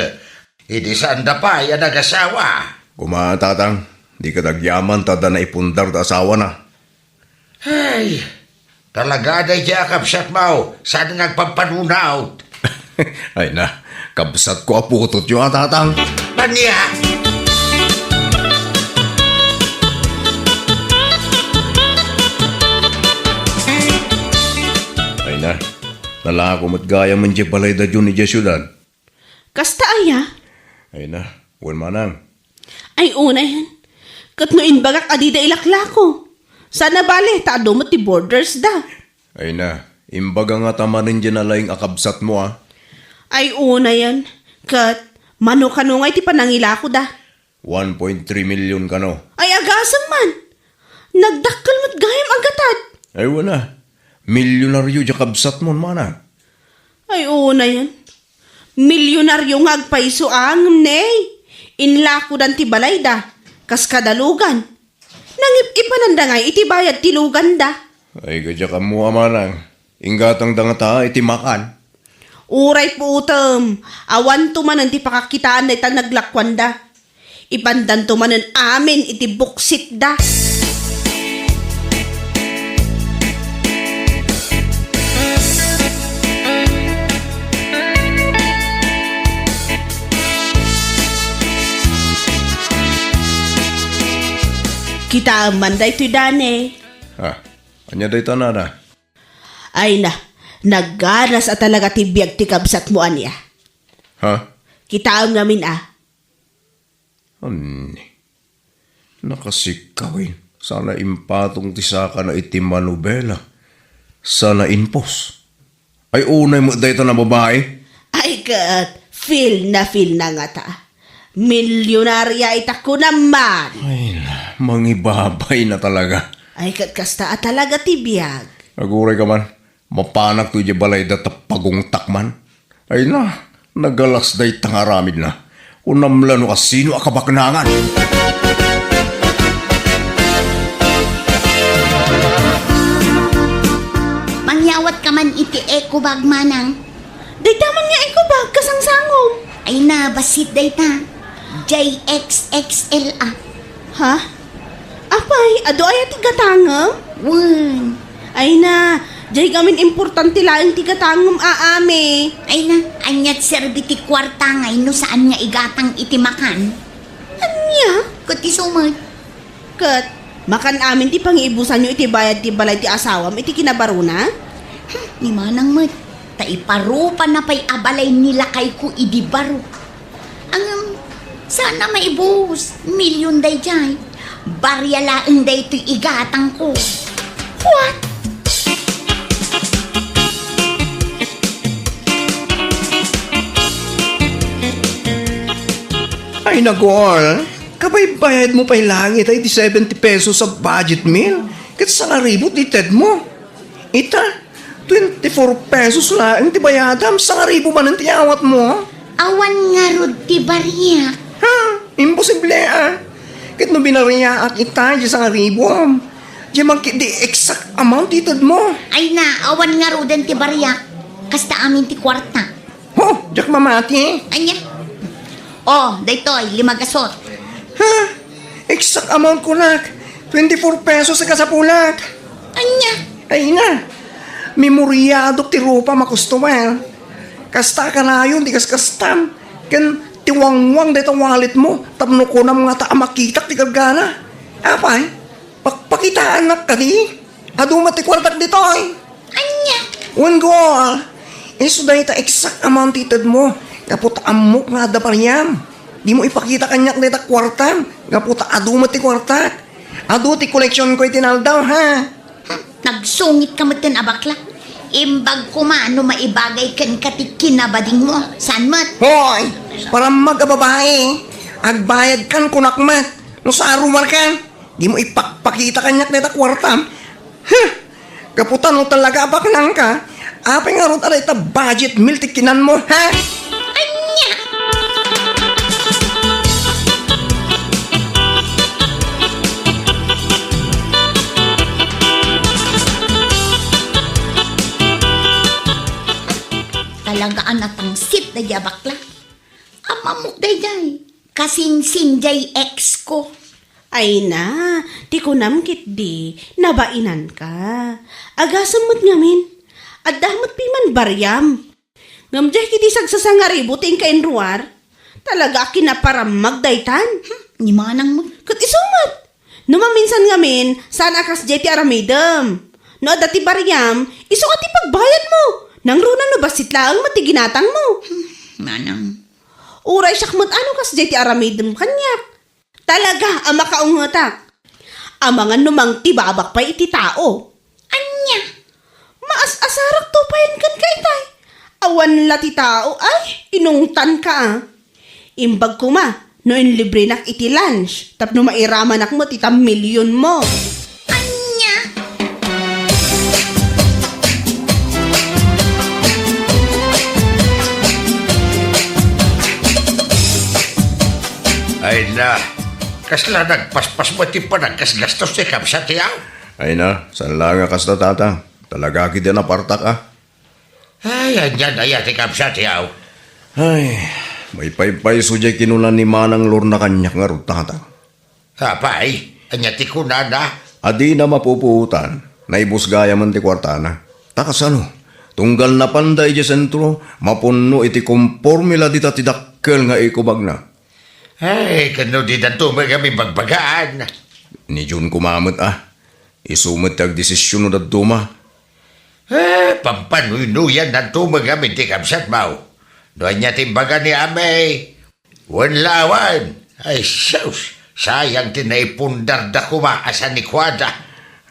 Idi saanda pay a nagasawa. Kuma, Tatang, di ket agyaman ta adda naipundar ta asawana. Ay, talaga dayta a kabsatmo, saan nga agpampanunot? Ay na, kabsatko a putotyo a, Tatang. Ania? Ay na, nalako met gayam idiay balayda John idiay siudad. Kasta aya? Ay na, wen manang. Ay, unayen. Ket no imbagak a dida ilaklako. Saan a bale, ta adu met ti bordersda. Ay na, imbaga ngata manen diay nalaing a kabsatmo, a? Ay, unayen. Ket, mano kano ngay ti panangilakoda? One point three million kano. Ay, agasem man. Nagdakkel met gayam a gatad. Ay, wen a. Milyonaryo diay kabsatmo, manang. Ay, unayen. Milyonaryo nga agpayso a, ngem ne, inlakodan ti balayda, kas kada lugan. Nangip-ipananda ngay iti bayad ti luganda. Ay, kadiak ammo a, manang. Inggatangda ngata iti makan. Uray puotem, awanto manen ti pakakitaan dayta naglakuanda. Ipandanto manen amin iti buksitda. Kitaem man daytoy, Dane. Ah, ania dayta, nana? Ay na, nagganas a talaga ti biag ti kabsatmo, ania? Ha? Kitaem ngamin, a. Anni? Nakasikkaw, eh. Sana impatong ti sakana iti manubela. Sana impos. Ay, unay met dayta a babai. Ay, ket, feel na feel na ngata. Milyonarya ita kunam man. Ay na, mangibabay na talaga. Ay, ket kasta a talaga ti biag. Aguray ka man. Mapanakto idiay balayda ta pagungtak man. Ay na, nagalas dayta nga aramidna. Kunam la no kasino a kabaknangan. Mangyawat ka man iti eco bag, manang. Dayta man nga eco bag, kasangsangom. Ay na, bassit dayta. J X X L a. Ha? Apay, adu aya ti gatangem? Wen. Ay na, jay gamin importante laeng ti gatangem, a, ami. Ay na, ania ti serbi ti kuarta ngay no saan nga igatang iti makan? Ania? Ket isu met. Ket, makan amin ti pangiibusanyo iti bayad ti balay ti asawam iti kinabarona? Hmm, ni manang met, ta iparupana pay a balay ni lakayko idi baro. Ngem, saan a maibus. Milyon daydiay. Barya laeng daytoy igatangko. What? Ay, nagol. Kabaybayadmo pay laeng itay ti seventy pesos a budget meal. Ket sangaribu ti tedmo. Ita, twenty-four pesos laeng ti bayadam, sangaribu manen ti awatmo. Awan ngarud ti bariak. Ha? Imposible, a. Ket no binariaak ita, di sangaribu, am. Di man ket di exact amount ti itedmo. Ay na, awan ngaruden ti bariak. Kasta amin ti kuarta. Ho, diak mamati. Ania? Oh, daytoy, lima gasot. Ha? Exact amount kunak. Twenty-four pesos a kasapulak. Ania? Ay na. Memoriadok ti rupam a customer. Kasta kanayon ti kaskastam. Ken ti wangwang dayta walletmo tapno kunam ngata a makitak ti gargana. Apay? Pakpakitaanak kadi? Adu met ti kuartak ditoy. Ania? Wen, guol, Isu dayta exact amount ti itedmo. Gapu ta ammok nga adda pariam. Dimo ipakita kaniak dayta kuartam. Gapu ta adu met ti kuartak. Adu ti koleksionko iti naldaw, ha? Hmm, nagsungitka metten a bakla. Imbag koma no maibagay kenka ti kinabadingmo. Saan met? Hoy! Parammag a babai. Agbayadkan kunak met. No sa arumarkan, dimo ipakpakita kaniak dayta kuartam. Huh! Gapu ta no talaga a baknangka, apay ngarud a dayta budget meal ti kinanmo, ha? Ania? Talaga a natangsit daydi a bakla. Ammok daydiay. Kasingsin diay ex ko. Ay na, ti kunam ketdi, nabainanka. Agasem met ngamin, adda met piman bariam. Ngem diay ketdi sagsasangaribu ti inka inruar. Talaga a kinaparammag daytan. Hmm, ni Manang met. Ket isu met. No maminsan ngamin, saan a kasdiay ti aramidem. No adda ti bariam, isu a ti pagbayadmo. Nangruna no bassit laeng met ti ginatangmo. Hmm, Manang. Uray siak met a no kasdiay ti aramidem kaniak. Talaga a makaungetak. Amangan no mangtibabak pay iti tao. Ania? Maas-asarakto payen kenka itay. Awan la ti tao, ay, inungtanka a. Imbag koma no inlibrenak iti lunch tapno mairamanak met ita millionmo. Ania? Ay na, kasla nagpaspas met ti panaggasgastos ti kabsat ti aw? Ay na, saan la nga kasta, Tatang. Talaga ketdi a napartak a. Ay, ania aya ti kabsat ti aw? Ay, maipaypayso diay kinuna ni Manang Lorna kaniak ngarud, Tatang. Apay, ania ti kunana? A dina mapupuotan, naibus gayamen ti kuartana. Ta kasano, tunggal napanda idiay sentro, mapunno iti komporme la dita ti dakkel nga ikubagna. Ay, ken no didanto met kami bagbagaan. Ni Jun koma met a. Isu met ti agdesisyon no dadduma. Eh, pampanuynuyandanto met ngamin ti kabsatmo. No ania ti imbaga ni Amay, wen la awan. Ay, sus, sayang ti naipundarda koma a sanikuada.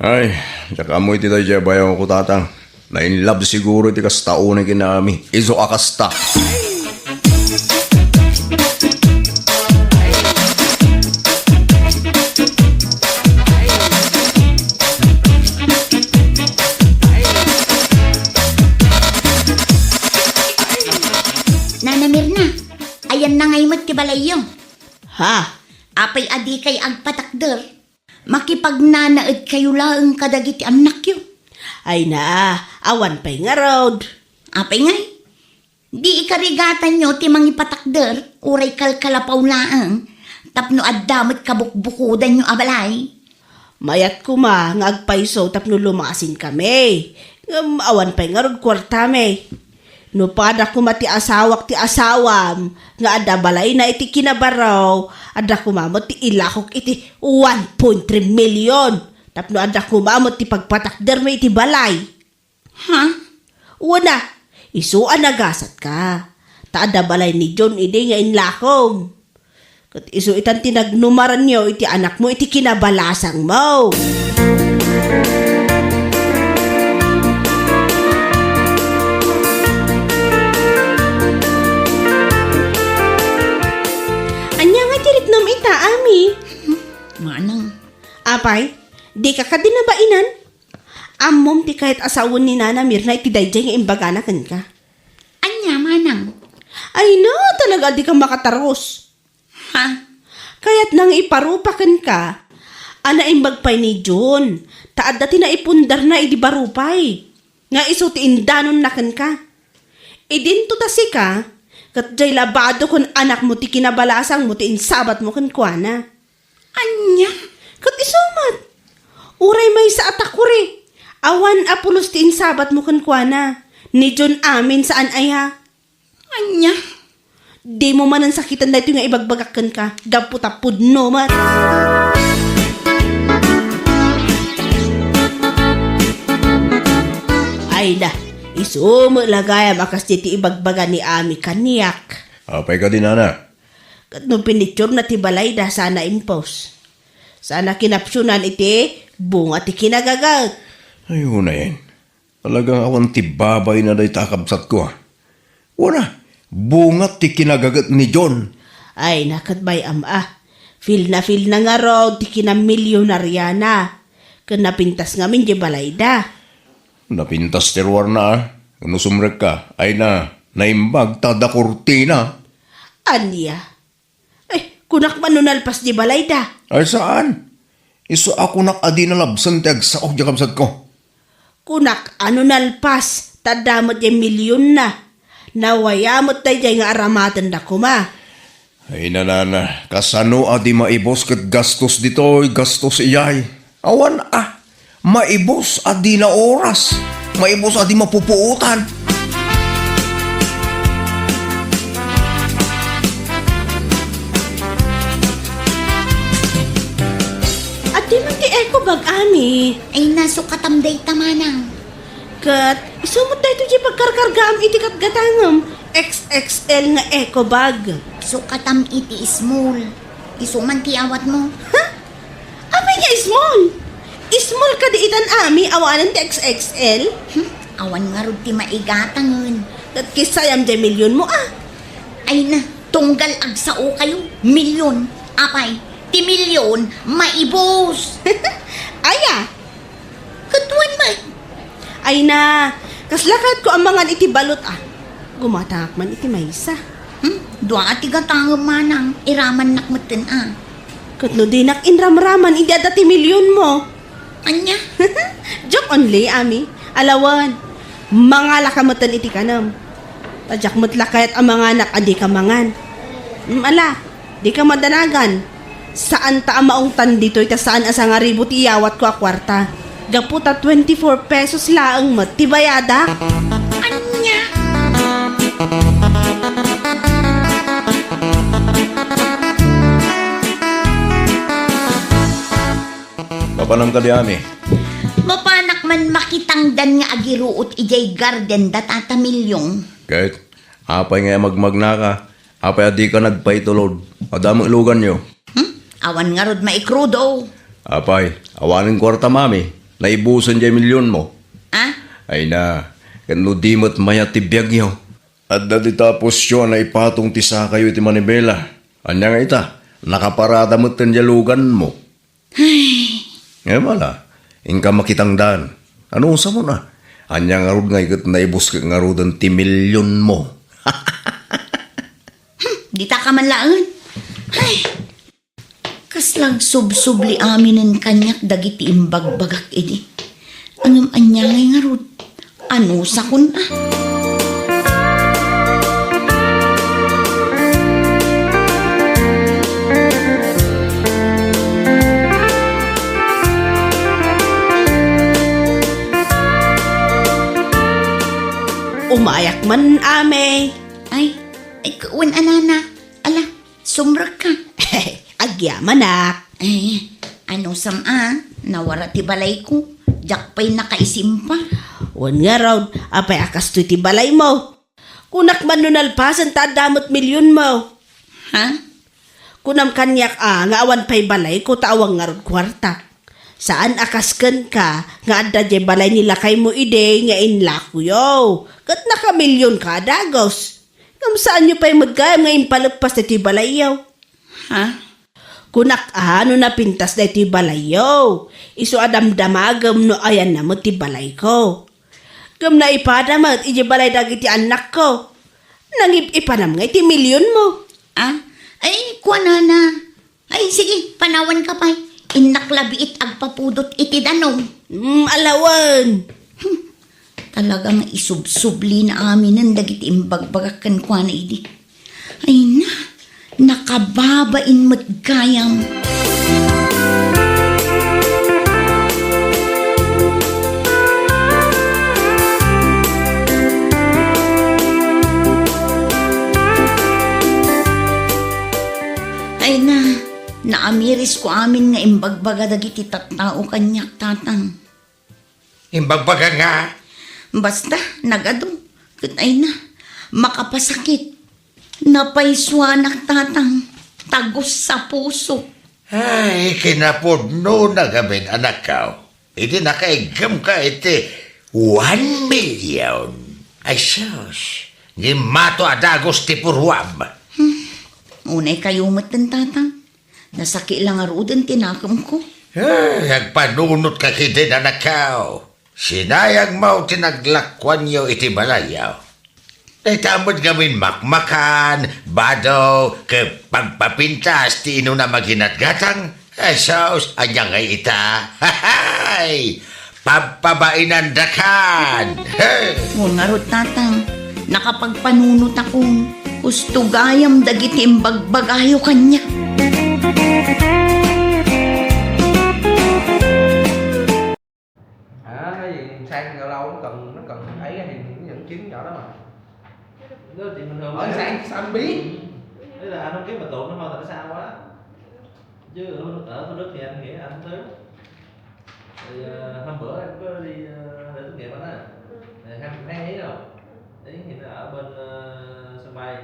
Ay, diak ammo iti daydiay a bayawko, Tatang. Na-in love siguro iti kasta unay ken ni Ami. Isu a kasta. Nana Mirna, ayanna ngay met ti balayyo. Ha? Apay a dikay agpatakder? Makipagnanaedkayo laeng kadagiti annakyo. Ay na, awan pay ngarud. Apay ngay? Di ikarigatanyo ti mangipatakder, uray kalkalapaw laeng, tapno adda met kabukbukodanyo a balay. Mayat koma nga agpayso tapno lumasinkami. Ngem awan pay ngarud kuartami. No pada koma ti asawak ti asawam nga adda balayna iti Kinabarro, adda koma met ti ilakok iti one point three million. Tapno adda koma met ti pagpatakdermi iti balay. Ha? Wen a, isu a nagasatka. Ta adda balay ni John idi nga inlakom. Ket isu itan ti nagnumaranyo iti anakmo iti kinabalasangmo. Ania nga ti riknam ita, Ami? Manang. Apay, dika kadi nabainan? Ammom ti kayat a sawen ni Nana Mirna iti daydiay nga imbagana kenka. Ania, Manang? Ay na, talaga a dika makatarus. Ha? Kayatna nga iparupa kenka a naimbag pay ni Jun, ta adda ti naipundarna idi barupay, nga isu ti indanonna kenka. Idinto ta sika, ket diay labado ken anakmo ti kinabalasangmo ti insabatmo kenkuana. Ania? Ket isu met, uray maysa a takuri, awan a pulos ti insabatmo kenkuana, ni Jun amin saan aya. Ania? Dimo manen sakiten daytoy nga ibagbagak kenka, gapu ta pudno met. Ay da, Isu met la gayam a kas daytoy ibagbaga ni Ami kaniak. Apay kadi, nana? Ket no pinitsurna ti balayda, saan a impos. Saan a kinapsunan iti bunga ti kinagaget. Ay, unayen. Talagang awan ti babayna dayta a kabsatko, a. Wana, bunga ti kinagaget ni John. Ay, na ket bay-am a. Feel na feel na ngarud ti kinamilyonariana. Ken napintas ngamin diay balayda. Napintas ti ruarna, a. No sumrekka, ay na, naimbag ta adda kurtina. Ania? Eh, kunak man no nalpas diay balayda. Ay, saan? Isu a kunak a di nalabsen ti agsaok diay kabsatko. Kunak a no nalpas, ta adda met diay milyonna. Nawaya met daydiay nga aramatenda koma. Ay, nanana, kasano a di maibus ket gastos ditoy, gastos iyay? Awan a, maibus a di naoras, maibus a di mapupuotan. Adda man ti eco bag, Ami. Ay, nasukatam dayta, manang. Ket isu met daytoy diay pagkarkargaam iti gatgatangem, X X L nga eco bag. Sukatam iti small. Isu man ti awatmo. Ha? Apay nga small? Small kadi itan, Ami, awanen ti X X L? Hmm, awan ngarud ti maigatangen. Ket kissayam diay milyonmo, a. Ay na, tunggal agsaokayo, milyon. Apay, ti milyon, maibus. Aya? Ket wen met. Ay na, kasla kayatko a mangan iti balot, a. Gumatangak man iti maysa. Hmm? Dua a ti gatangem, manang, iramannak metten, a. Ket no dinak inramraman, idi adda ti milyonmo. Ania? Joke only, Ami. Alawen, mangalaka metten iti kanem. Ta diak met la kayat a manganak a dika mangan. Mm, ala, dika madanagan. Saanta a maungtan ditoy ta saan a sangaribu ti iyawatko a kuarta. Gapu ta twenty-four pesos laeng met ti bayadak. Ania? Mapanam kadi, Ami? Mapanak man makitangdan nga agiruot idiay garden da Tata Milyong. Ket, apay nga magmagnaka? Apay a dika nagpaitulod? Adda met luganyo? Hmm? Awan ngarud maikrudo. Apay, awanen kuarta, Ami. Naibusen diay milyonmo. Ah? Ay na, ket no di met mayat ti biagyo. Adda dita a pusio a naipatong ti sakayo iti manibela. Ania nga ita, nakaparada metten diay luganmo. Ay. Ngem ala, inka makitangdan. Anusam a? Ania ngarud nga iket naibus ket ngaruden ti milyonmo? Hmm, dita ka man laeng. Ay. Kasla agsubsubli aminen kaniak dagiti imbagbagak idi. Ngem ania ngay ngarud? Anusakon a? Umayak man, Ami. Ay, ay, wen a nana. Ala, sumrekka. Agyamanak. Ay, anusam a, nawara ti balayko. Diak pay nakaisimpa. Wen ngarud, apay a kastoy ti balaymo? Kunak man no nalpasen ta adda met milyonmo. Ha? Kunam kaniak a nga awan pay balayko ta awan ngarud kuartak. Saan a kas kenka nga adda diay balay ni lakaymo idi nga inlakoyo, ket nakamilyonka a dagus. Ngem saanyo pay met gayam nga impalpas daytoy balayyo? Ha? Kunak a no napintas daytoy balayyo, isu a damdamagem no ayanna met ti balayko. Ngem naipada met idiay balay dagiti annakko. Nangip-ipanam ngay ti milyonmo. Ah? Ay, kuanana. Ay, sige, panawanka pay. Innak la biit agpapudot iti danum. Mm, alawan. Hmm. Talaga nga isubsublina aminen dagiti imbagbagak kenkuana idi. Ay na, nakababain met gayam. Ay na, naamirisko amin nga imbagbaga dagiti tattao kaniak, Tatang. Imbagbaga nga? Basta, nagadu. Ket ay na, makapasakit. Napaysuanak, Tatang. Tagus sa puso. Ay, kinapudno na gamin, anakko. Idi nakaiggemka iti one million. Ay, sus, ngimmato a dagus ti purruam. Hmm, unay kayo met, Tatang. Nasaki la ngaruden ti nakemko. Ay, agpanunotka ketdin, anakko. Sinayangmo ti naglakuanyo iti balayyo. Dayta met ngamin makmakan, bado, ket pagpapintas ti inunam a ginatgatang. Asus, ania ngay ita? Hahay! Pagpabainandakan! He! Ngarud, Tatang, nakapagpanunotakon. Husto gayam dagiti imbagbagayo kaniak. À, nó gì sang lâu lâu nó cần, nó cần ấy thì nó vẫn kiếm nhỏ đó mà. Nó thì bình thường. Ở mà. Sang, sang biết. Thế là anh không kiếm mà tụi nó thôi, tại sao á? Chứ ở, ở Thủ Đức thì anh nghĩ anh thứ. Thì, ờ, hôm bữa em có đi, ờ, lễ tốt nghiệp anh á. Thì em hay thấy đâu. Ý thì nó ở bên, ờ, sân bay.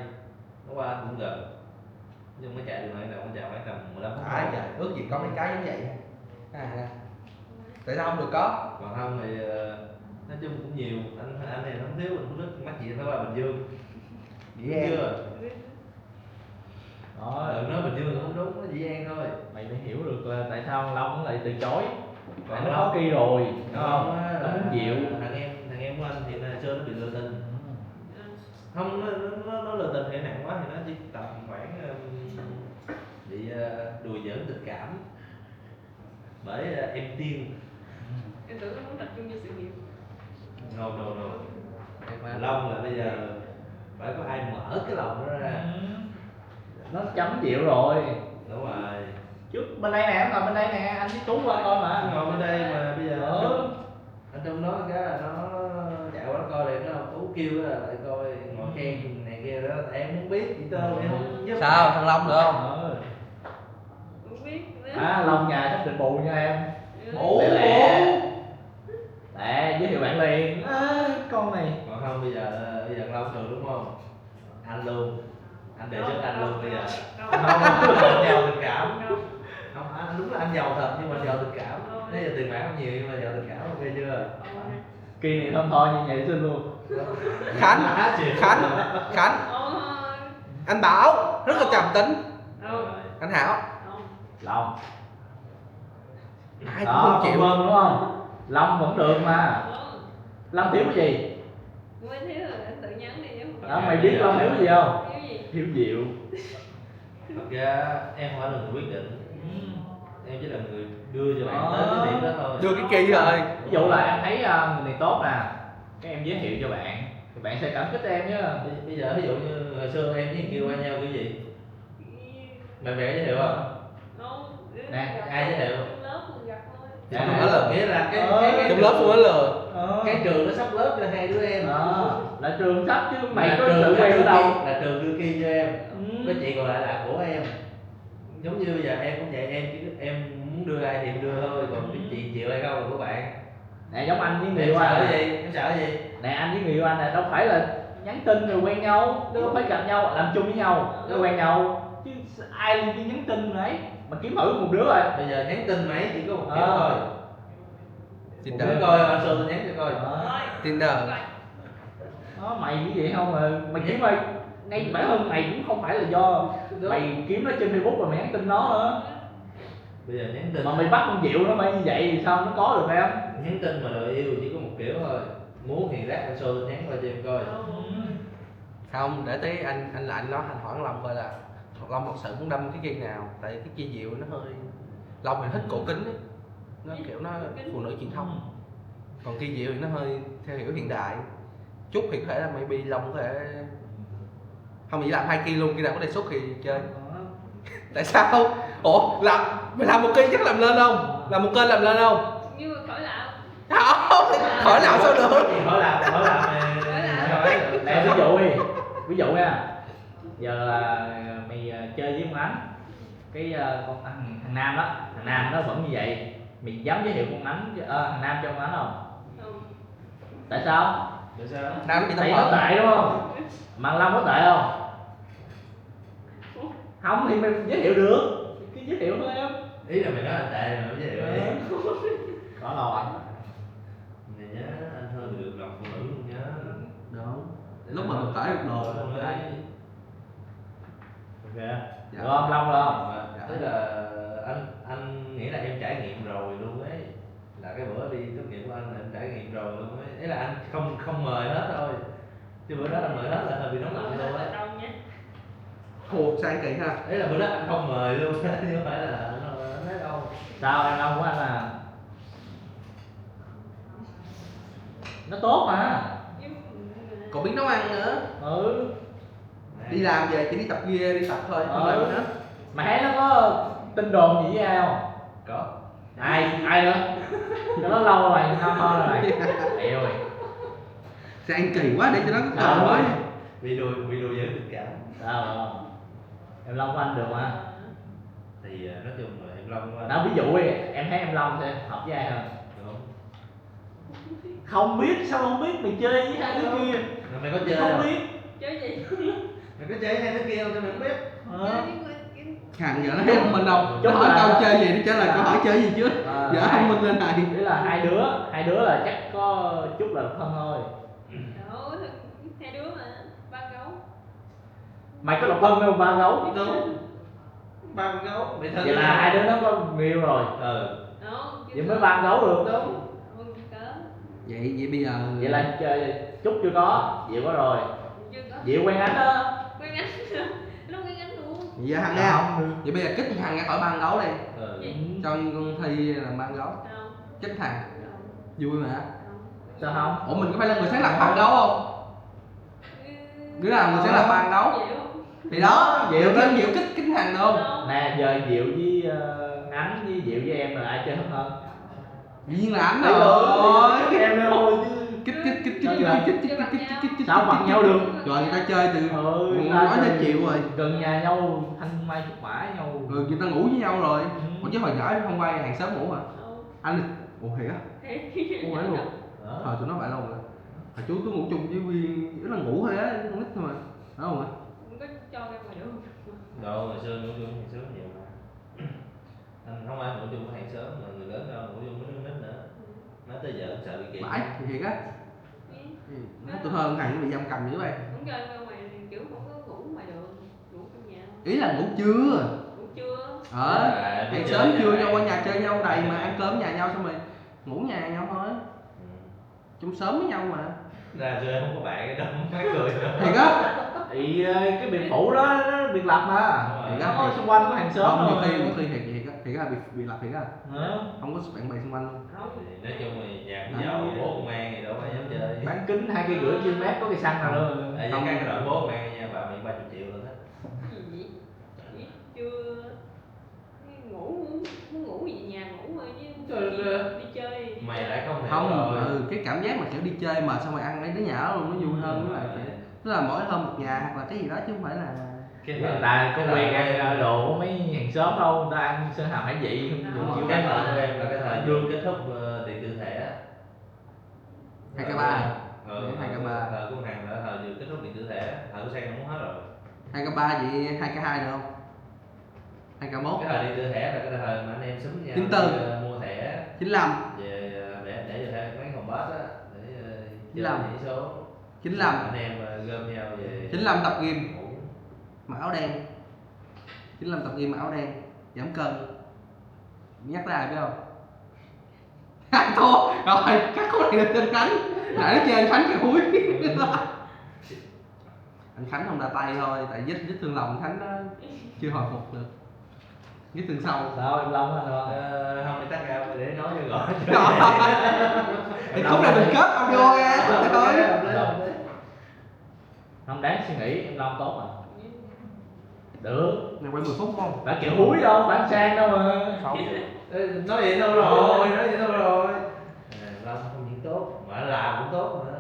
Nó qua cũng gần. Nhưng mà chạy đường này là cũng chạy khoảng tầm mười lăm phút thôi. Trời, ước gì có mấy cái giống vậy. À, tại sao không được có? Còn không thì, ờ, nói chung cũng nhiều. Anh, anh này nó không thiếu, anh Phú Đức mắc gì phải qua Bình Dương. Dĩ An. Đúng chưa? Đó. Ừ, nói Bình Dương là không đúng, nó Dĩ An thôi. Mày phải hiểu được là tại sao Long lại từ chối. Tại nó có khi rồi, đúng không? Á, nó muốn chịu. Thằng em, thằng em của anh thì là xưa nó bị lừa tình. Ừ. Không, nó, nó, nó, nó lừa tình thì nặng quá thì nó chỉ tầm khoảng, ừm, bị, ờ, đùa giỡn tình cảm bởi, ờ, em Tiên. Em tưởng nó muốn tập trung cho sự nghiệp. No, no, no. Long là bây giờ phải có ai mở cái lòng nó ra. Ừ. Nó chấm chịu rồi. Đúng rồi. Trước bên đây nè, em ngồi bên đây nè, anh với Tú qua coi mà. Ngồi bên đây mà bây giờ anh Trung nói cái là nó chạy qua nó coi, rồi nó Tú kêu là lại coi ngồi khen này kia đó, em không biết gì trơn, em không giúp. Sao, thằng Long được không? Ừ. Không biết nữa. À, Long nhà sắp định bù nha em. Bù, lẹ lẹ. Bù. Lẹ, giới thiệu bạn liền. À, con này. Còn không bây giờ, bây giờ Long được đúng không? Anh luôn. Anh đề xuất anh luôn bây giờ. Không, không, không. Anh giàu tình cảm. Không. Không, anh, đúng là anh giàu thật nhưng mà giàu tình cảm. Không. Nãy giờ tiền bạc không nhiều nhưng mà giàu tình cảm, ok chưa? Không. Kỳ này thơm tho như nhảy xinh luôn. Khánh, Khánh, Khánh. Không. Anh Bảo rất là trầm tính. Không. Anh Hảo. Không. Lòng. Ai cũng đó, không chịu. Vân đúng không? Lâm vẫn được mà. Lâm thiếu cái gì? Quên thiếu rồi, anh tự nhắn đi chứ không. Đó, mày biết Lâm thiếu gì không? Thiếu gì? Thiếu Diệu. Thật ra em không phải là người quyết định. Ừ. Em chỉ là người đưa cho bạn tới cái điểm đó thôi. Đưa cái kia thôi. Ví dụ là em thấy, à, người này tốt nè, cái em giới thiệu cho bạn, thì bạn sẽ cảm kích em chứ. Bây, bây giờ ví dụ như hồi xưa em với Kiều qua nhau kiểu gì? Bạn bè giới thiệu không? Không, nè, ai giới thiệu? Trong lớp mình gặp thôi. Trong lớp. Nghĩa là cái, ờ, cái, cái, trong lớp của nó là, ờ, cái trường nó sắp lớp cho hai đứa em. Ờ, là trường sắp chứ mày có sự quen ở đâu? Là trường đưa kin cho em. Ừ. Cái chị còn lại là của em. Giống như bây giờ em cũng vậy, em chỉ, em muốn đưa ai thì em đưa thôi, còn cái chị chịu hay không là của bạn. Nè, giống anh với người yêu anh. Em sợ cái gì? Em sợ cái gì? Nè, anh với người yêu anh nè, đâu phải là nhắn tin rồi quen nhau, đâu phải gặp nhau, làm chung với nhau, rồi quen nhau. Chứ ai đi nhắn tin mà ấy, mà kiếm thử một đứa rồi. Bây giờ nhắn tin mà ấy chỉ có một kiểu thôi. Một đứa coi, anh Sơn nhắn cho coi. Ờ. Tinder. Đó, mày như vậy không mà mày kiếm mày, ngay bản thân mày cũng không phải là do mày kiếm nó trên Facebook rồi mày nhắn tin nó nữa. Bây giờ nhắn tin mà mày bắt con Diệu nó phải như vậy thì sao nó có được em? Nhắn tin mà đòi yêu chỉ có một kiểu thôi. Muốn thì lát anh Sơn nhắn qua cho em coi. Không, để tí anh, anh là anh nói, anh hỏi Long coi là Long thật sự muốn đâm cái kia nào, tại cái kia Diệu nó hơi, Long thì thích cổ kính ấy. Nó kiểu nó, kính, phụ nữ truyền thống. Còn kia Diệu thì nó hơi theo kiểu hiện đại. Trúc thì có thể là maybe Long có thể không, mình làm hai kia luôn, khi nào có đề xuất thì chơi. Ờ. Tại sao? Ủa, làm, mày làm một kia chắc làm lên không? Làm một kênh làm lên không? Nhưng mà khỏi làm. Không, khỏi làm sao được? Khỏi làm, khỏi làm mà. Khỏi làm. Nè, ví dụ đi, ví dụ nha. Giờ, à, mày, à, chơi với con Ánh, cái, à, con, thằng, thằng Nam đó, thằng Nam đó vẫn như vậy, mày dám giới thiệu con Ánh, à, thằng Nam cho con Ánh không? Không. Tại sao? Tại sao? Đang bị Tại tập nó hợp. Tệ đúng không? Mà Long có tệ không? Không thì mày giới thiệu được. Cứ giới thiệu thôi em. Ý là mày nói là tệ mà mày giới thiệu đi. Có đâu anh. Này nhá, anh hơn được lòng phụ nữ luôn nhá. Đúng. Lúc mà mình tải được đồ. Đúng rồi. Ok. Dạ. Được không? Long được không? Dạ. Tức là anh anh nghĩ là em trải nghiệm rồi luôn ấy. Là cái bữa đi tốt nghiệp của anh là em trải nghiệm rồi luôn ấy. Ấy là anh không không mời hết thôi. Chứ bữa đó anh mời hết là hơi bị nóng lạnh luôn ấy. Ồ, sang kỳ ha. Ấy là bữa đó anh không mời luôn chứ không phải là anh nói đâu. Sao em Long của anh à? Nó tốt mà. Còn biết nấu ăn nữa. Ừ. Đi làm về chỉ đi tập ghi đi tập thôi, không làm gì hết. Mày thấy nó có tin đồn gì với ai không? Có. Ai ai nữa? Cái đó lâu rồi, năm hơn rồi. Eo ơi. Sao anh kỳ quá để cho nó có Ờ. Cờ mới. Bị đùa bị đùa giới tình cảm. Sao không? Em Long của anh được mà. Thì à, nói chung là em Long của anh. Nói ví dụ đi, em thấy em Long sẽ hợp với ai hơn? Đúng. Không biết sao không biết, mày chơi với hai đứa kia. Mà mày có chơi không? Không biết. Chơi gì? Mày có chơi với hai đứa kia không sao mày không biết? Ờ. Thằng giờ nó thấy không mình đâu. Nó hỏi tao chơi gì, nó trả lời câu hỏi chơi gì chứ. Ờ, giờ hai, không mình lên này. Nghĩa là hai đứa, hai đứa là chắc có chút là thân thôi. Đâu, hai đứa mà ba gấu. Mày có độc thân đâu ba gấu? Đúng. Ba con gấu. Vậy là hai đứa nó có người yêu rồi. Ừ. Vậy mới ba con gấu được. Đúng. Vậy vậy bây giờ vậy là ch- Trúc chưa có, Diệu có rồi. Chưa có. Diệu quen anh đó. Quen anh. Nó quen anh luôn. Vậy thằng em. Không được. Vậy bây giờ kích thằng ra khỏi ba con gấu đi. Ừ. Cho con Thi là ba con gấu. Không. Kích thằng. Không. Vui mà. Không. Sao không? Ủa mình có phải là người sáng lập ba con gấu không? Đứa nào người sẽ là fan đâu? Thì đó, Diệu Diệu đó. Diệu kích kích thằng đâu? Nè, giờ Diệu với ờ, Ngắn với Diệu với em là ai chơi hơn hơn? Dĩ nhiên là anh rồi. Em đâu chứ. Kích kích kích kích kích kích kích kích kích kích kích kích. Sao bằng nhau được? Rồi người ta chơi từ. Ừ, nói cho chịu rồi. Gần nhà nhau, thanh mai chục mã nhau. Ừ, người ta ngủ với nhau rồi. Còn chứ hồi nhỏ em không qua hàng xóm ngủ hả? Anh ủa thiệt á? Không phải luôn. Thời tụi nó phải lâu rồi. Hồi chú tôi ngủ chung với Quyên, nó là ngủ thôi á, con nít thôi mà. Phải không ạ? Không có cho ra ngoài đường. Đâu, ngày xưa ngủ chung ngày xưa nhiều mà. Anh không ai ngủ chung với hàng xóm mà người lớn đâu ngủ chung với đứa nít nữa. Nói tới giờ cũng sợ bị kiện. Phải, thì thiệt á. Nó tôi hơn thằng bị giam cầm dữ vậy. Không cho ra ngoài, kiểu không có ngủ ngoài đường, ngủ trong nhà. Ý là ngủ trưa. Ngủ trưa. Ờ. Hàng xóm trưa nhau qua nhà chơi nhau đầy mà ăn cơm nhà nhau xong rồi ngủ nhà nhau thôi. Chung sớm với nhau mà. Là giờ không có bạn cái đó, mấy người đó. Thiệt á. Thì ờ, cái biệt phủ đó nó biệt lập mà. Thiệt á. Nó xung quanh có hàng xóm. Không, nhiều khi nhiều khi thiệt thiệt á, thiệt á, biệt biệt lập thiệt á. Không có bạn bè xung quanh luôn. Thì nói chung là nhà cũng giàu, bố công an thì đâu có dám chơi. Bán kính hai cây rưỡi km có cây xăng nào đâu. Tại vì các cái đội bố công an nha, bà bị ba chục triệu rồi đó. Cái gì vậy? Biết chưa? Ngủ, muốn ngủ về nhà ngủ thôi chứ. Đi, đi chơi đi. Mày lại không hiểu. Không, rồi. Ừ, cái cảm giác mà kiểu đi chơi mà xong rồi ăn mấy đứa nhà đó luôn nó vui hơn với lại kiểu, tức là mỗi hôm một nhà hoặc là cái gì đó chứ không phải là cái người ta có quen ăn đồ của mấy hàng xóm đâu, người ta ăn sơn hào hải vị không. Cái thời của em là cái thời vừa kết thúc ờ, điện tử thẻ á. Hai k ba. Ờ, hai k ba. Ờ, cũng hàng là thời vừa kết thúc điện tử thẻ, thời của Sang cũng hết rồi. Hai k ba vậy hai k hai được không? Hai k mốt. Cái thời đi đưa thẻ là cái thời mà anh em súng nhau. Chín tư. Đi, ờ, mua thẻ. Chín lăm. Về ờ, để để vô thẻ mấy phòng bát á, để ờ, Chín lăm. Nhảy số. Chín lăm. Anh em ờ, gom nhau về. Chín lăm tập gym. Ngủ. Mặc áo đen. Chín lăm tập gym mặc áo đen. Giảm cân. Nhắc tới ai biết không? Thua rồi, cắt khúc này lên trên Khánh. Lại nói chơi anh Khánh kìa húi. Anh Khánh không ra tay thôi, tại vết vết thương lòng anh Khánh nó chưa hồi phục được. Vết thương sâu. Sao em Long anh rồi? Ờ, không, tắt ra để nói cho gọi. Thì khúc này mình kết audio ra thôi. Không đáng suy nghĩ, em Long tốt mà. Được. Này quay mười phút không? Phải kiểu húi đâu, phải sang đâu mà. Không. Ê, nói vậy đâu rồi, nói vậy đâu rồi. À, Long không những tốt mà làm cũng tốt nữa.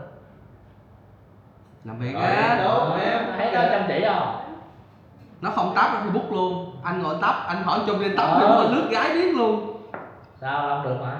Làm việc á. Tốt mà em. Thấy nó chăm chỉ không? Nó không tắp Facebook luôn. Anh ngồi tắp, anh hỏi chùm lên tắp. Ờ. Nó lướt gái biết luôn. Sao Long được mà?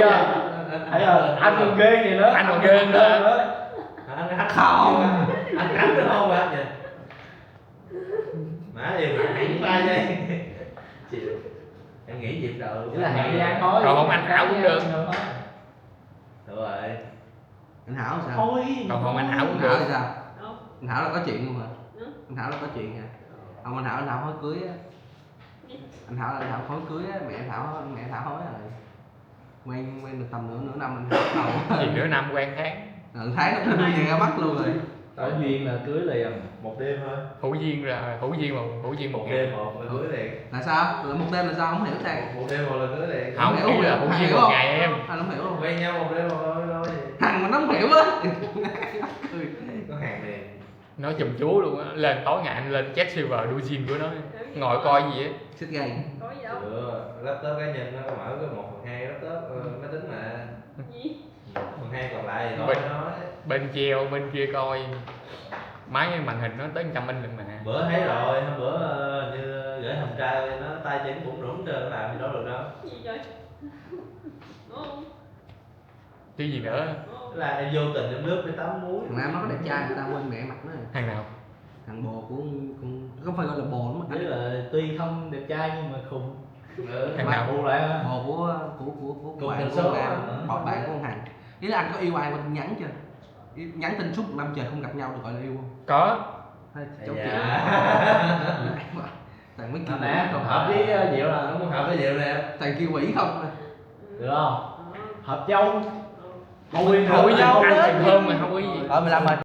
Anh, anh, anh còn ghê vậy nữa. Anh còn ghê hơn nữa. Anh hát không? Anh hát được không hả? Má em hát hay vậy. Chịu. Em nghĩ gì đâu. Nghĩa là hẹn đi ăn thôi. Còn không anh Hảo cũng được. Đúng rồi. Anh Hảo sao? Thôi. Còn không anh Hảo cũng Anh Hảo được. Thì sao? Anh Hảo là có chuyện luôn hả? Anh Hảo là có chuyện hả? Không, anh Hảo, anh Hảo hỏi cưới á. Anh Hảo là anh Hảo hỏi cưới á, mẹ Hảo, mẹ Hảo hỏi rồi. Quen, quen được tầm nửa, nửa năm anh Hảo bắt đầu. Gì nửa năm quen tháng. Ờ, tháng nó đi về ra mắt luôn rồi. Có duyên là cưới liền. Một đêm thôi. Hữu duyên là hữu duyên mà hữu duyên một ngày. Một đêm một là cưới liền. Là sao? Là một đêm là sao? Không hiểu thầy. Một, một đêm một là cưới liền. Không, không hiểu, ý là hữu duyên một ngày em. Anh không hiểu luôn. Quen nhau một đêm một thôi thôi. Thằng mà nó không hiểu á. Có hàng liền. Nó chùm chú luôn á, lên tối ngày anh lên chat server đu gym của nó, ngồi coi gì á. Xếp gay. Có gì đâu. Laptop cá nhân nó có mở có một phần hai laptop, ờ, máy tính mà. Gì? Phần hai còn lại thì bên, nói. Bên kia, bên kia coi máy màn hình nó tới trăm inch lận mà. Bữa thấy rồi, hôm bữa, ờ, như gửi hồng trai nó tay chân cũng rủng trơn, làm gì đâu được đâu. Gì vậy? Chứ gì nữa. Là em vô tình em lướt cái tấm muối. Thằng Nam nó có đẹp trai, người ta quên mẹ mặt nó. Thằng nào? Thằng bồ của con, không phải gọi là bồ mà. Biết là tuy không đẹp trai nhưng mà khùng. Ừ. Thằng nào? Bồ lại hả? Bồ của, của, của, của bạn của con Nam, bạn của con Hằng. Ý là anh có yêu ai qua tin nhắn chưa? Nhắn tin suốt một năm trời không gặp nhau được gọi là yêu không? Có. Hơi, chịu. Thằng mới kêu hợp với, ờ, Diệu là không hợp với Diệu nè. Thằng kêu quỷ không à. Được không? Hợp châu. Không, không, anh Hưng hơn mà không có gì. Ờ, mười lăm rồi.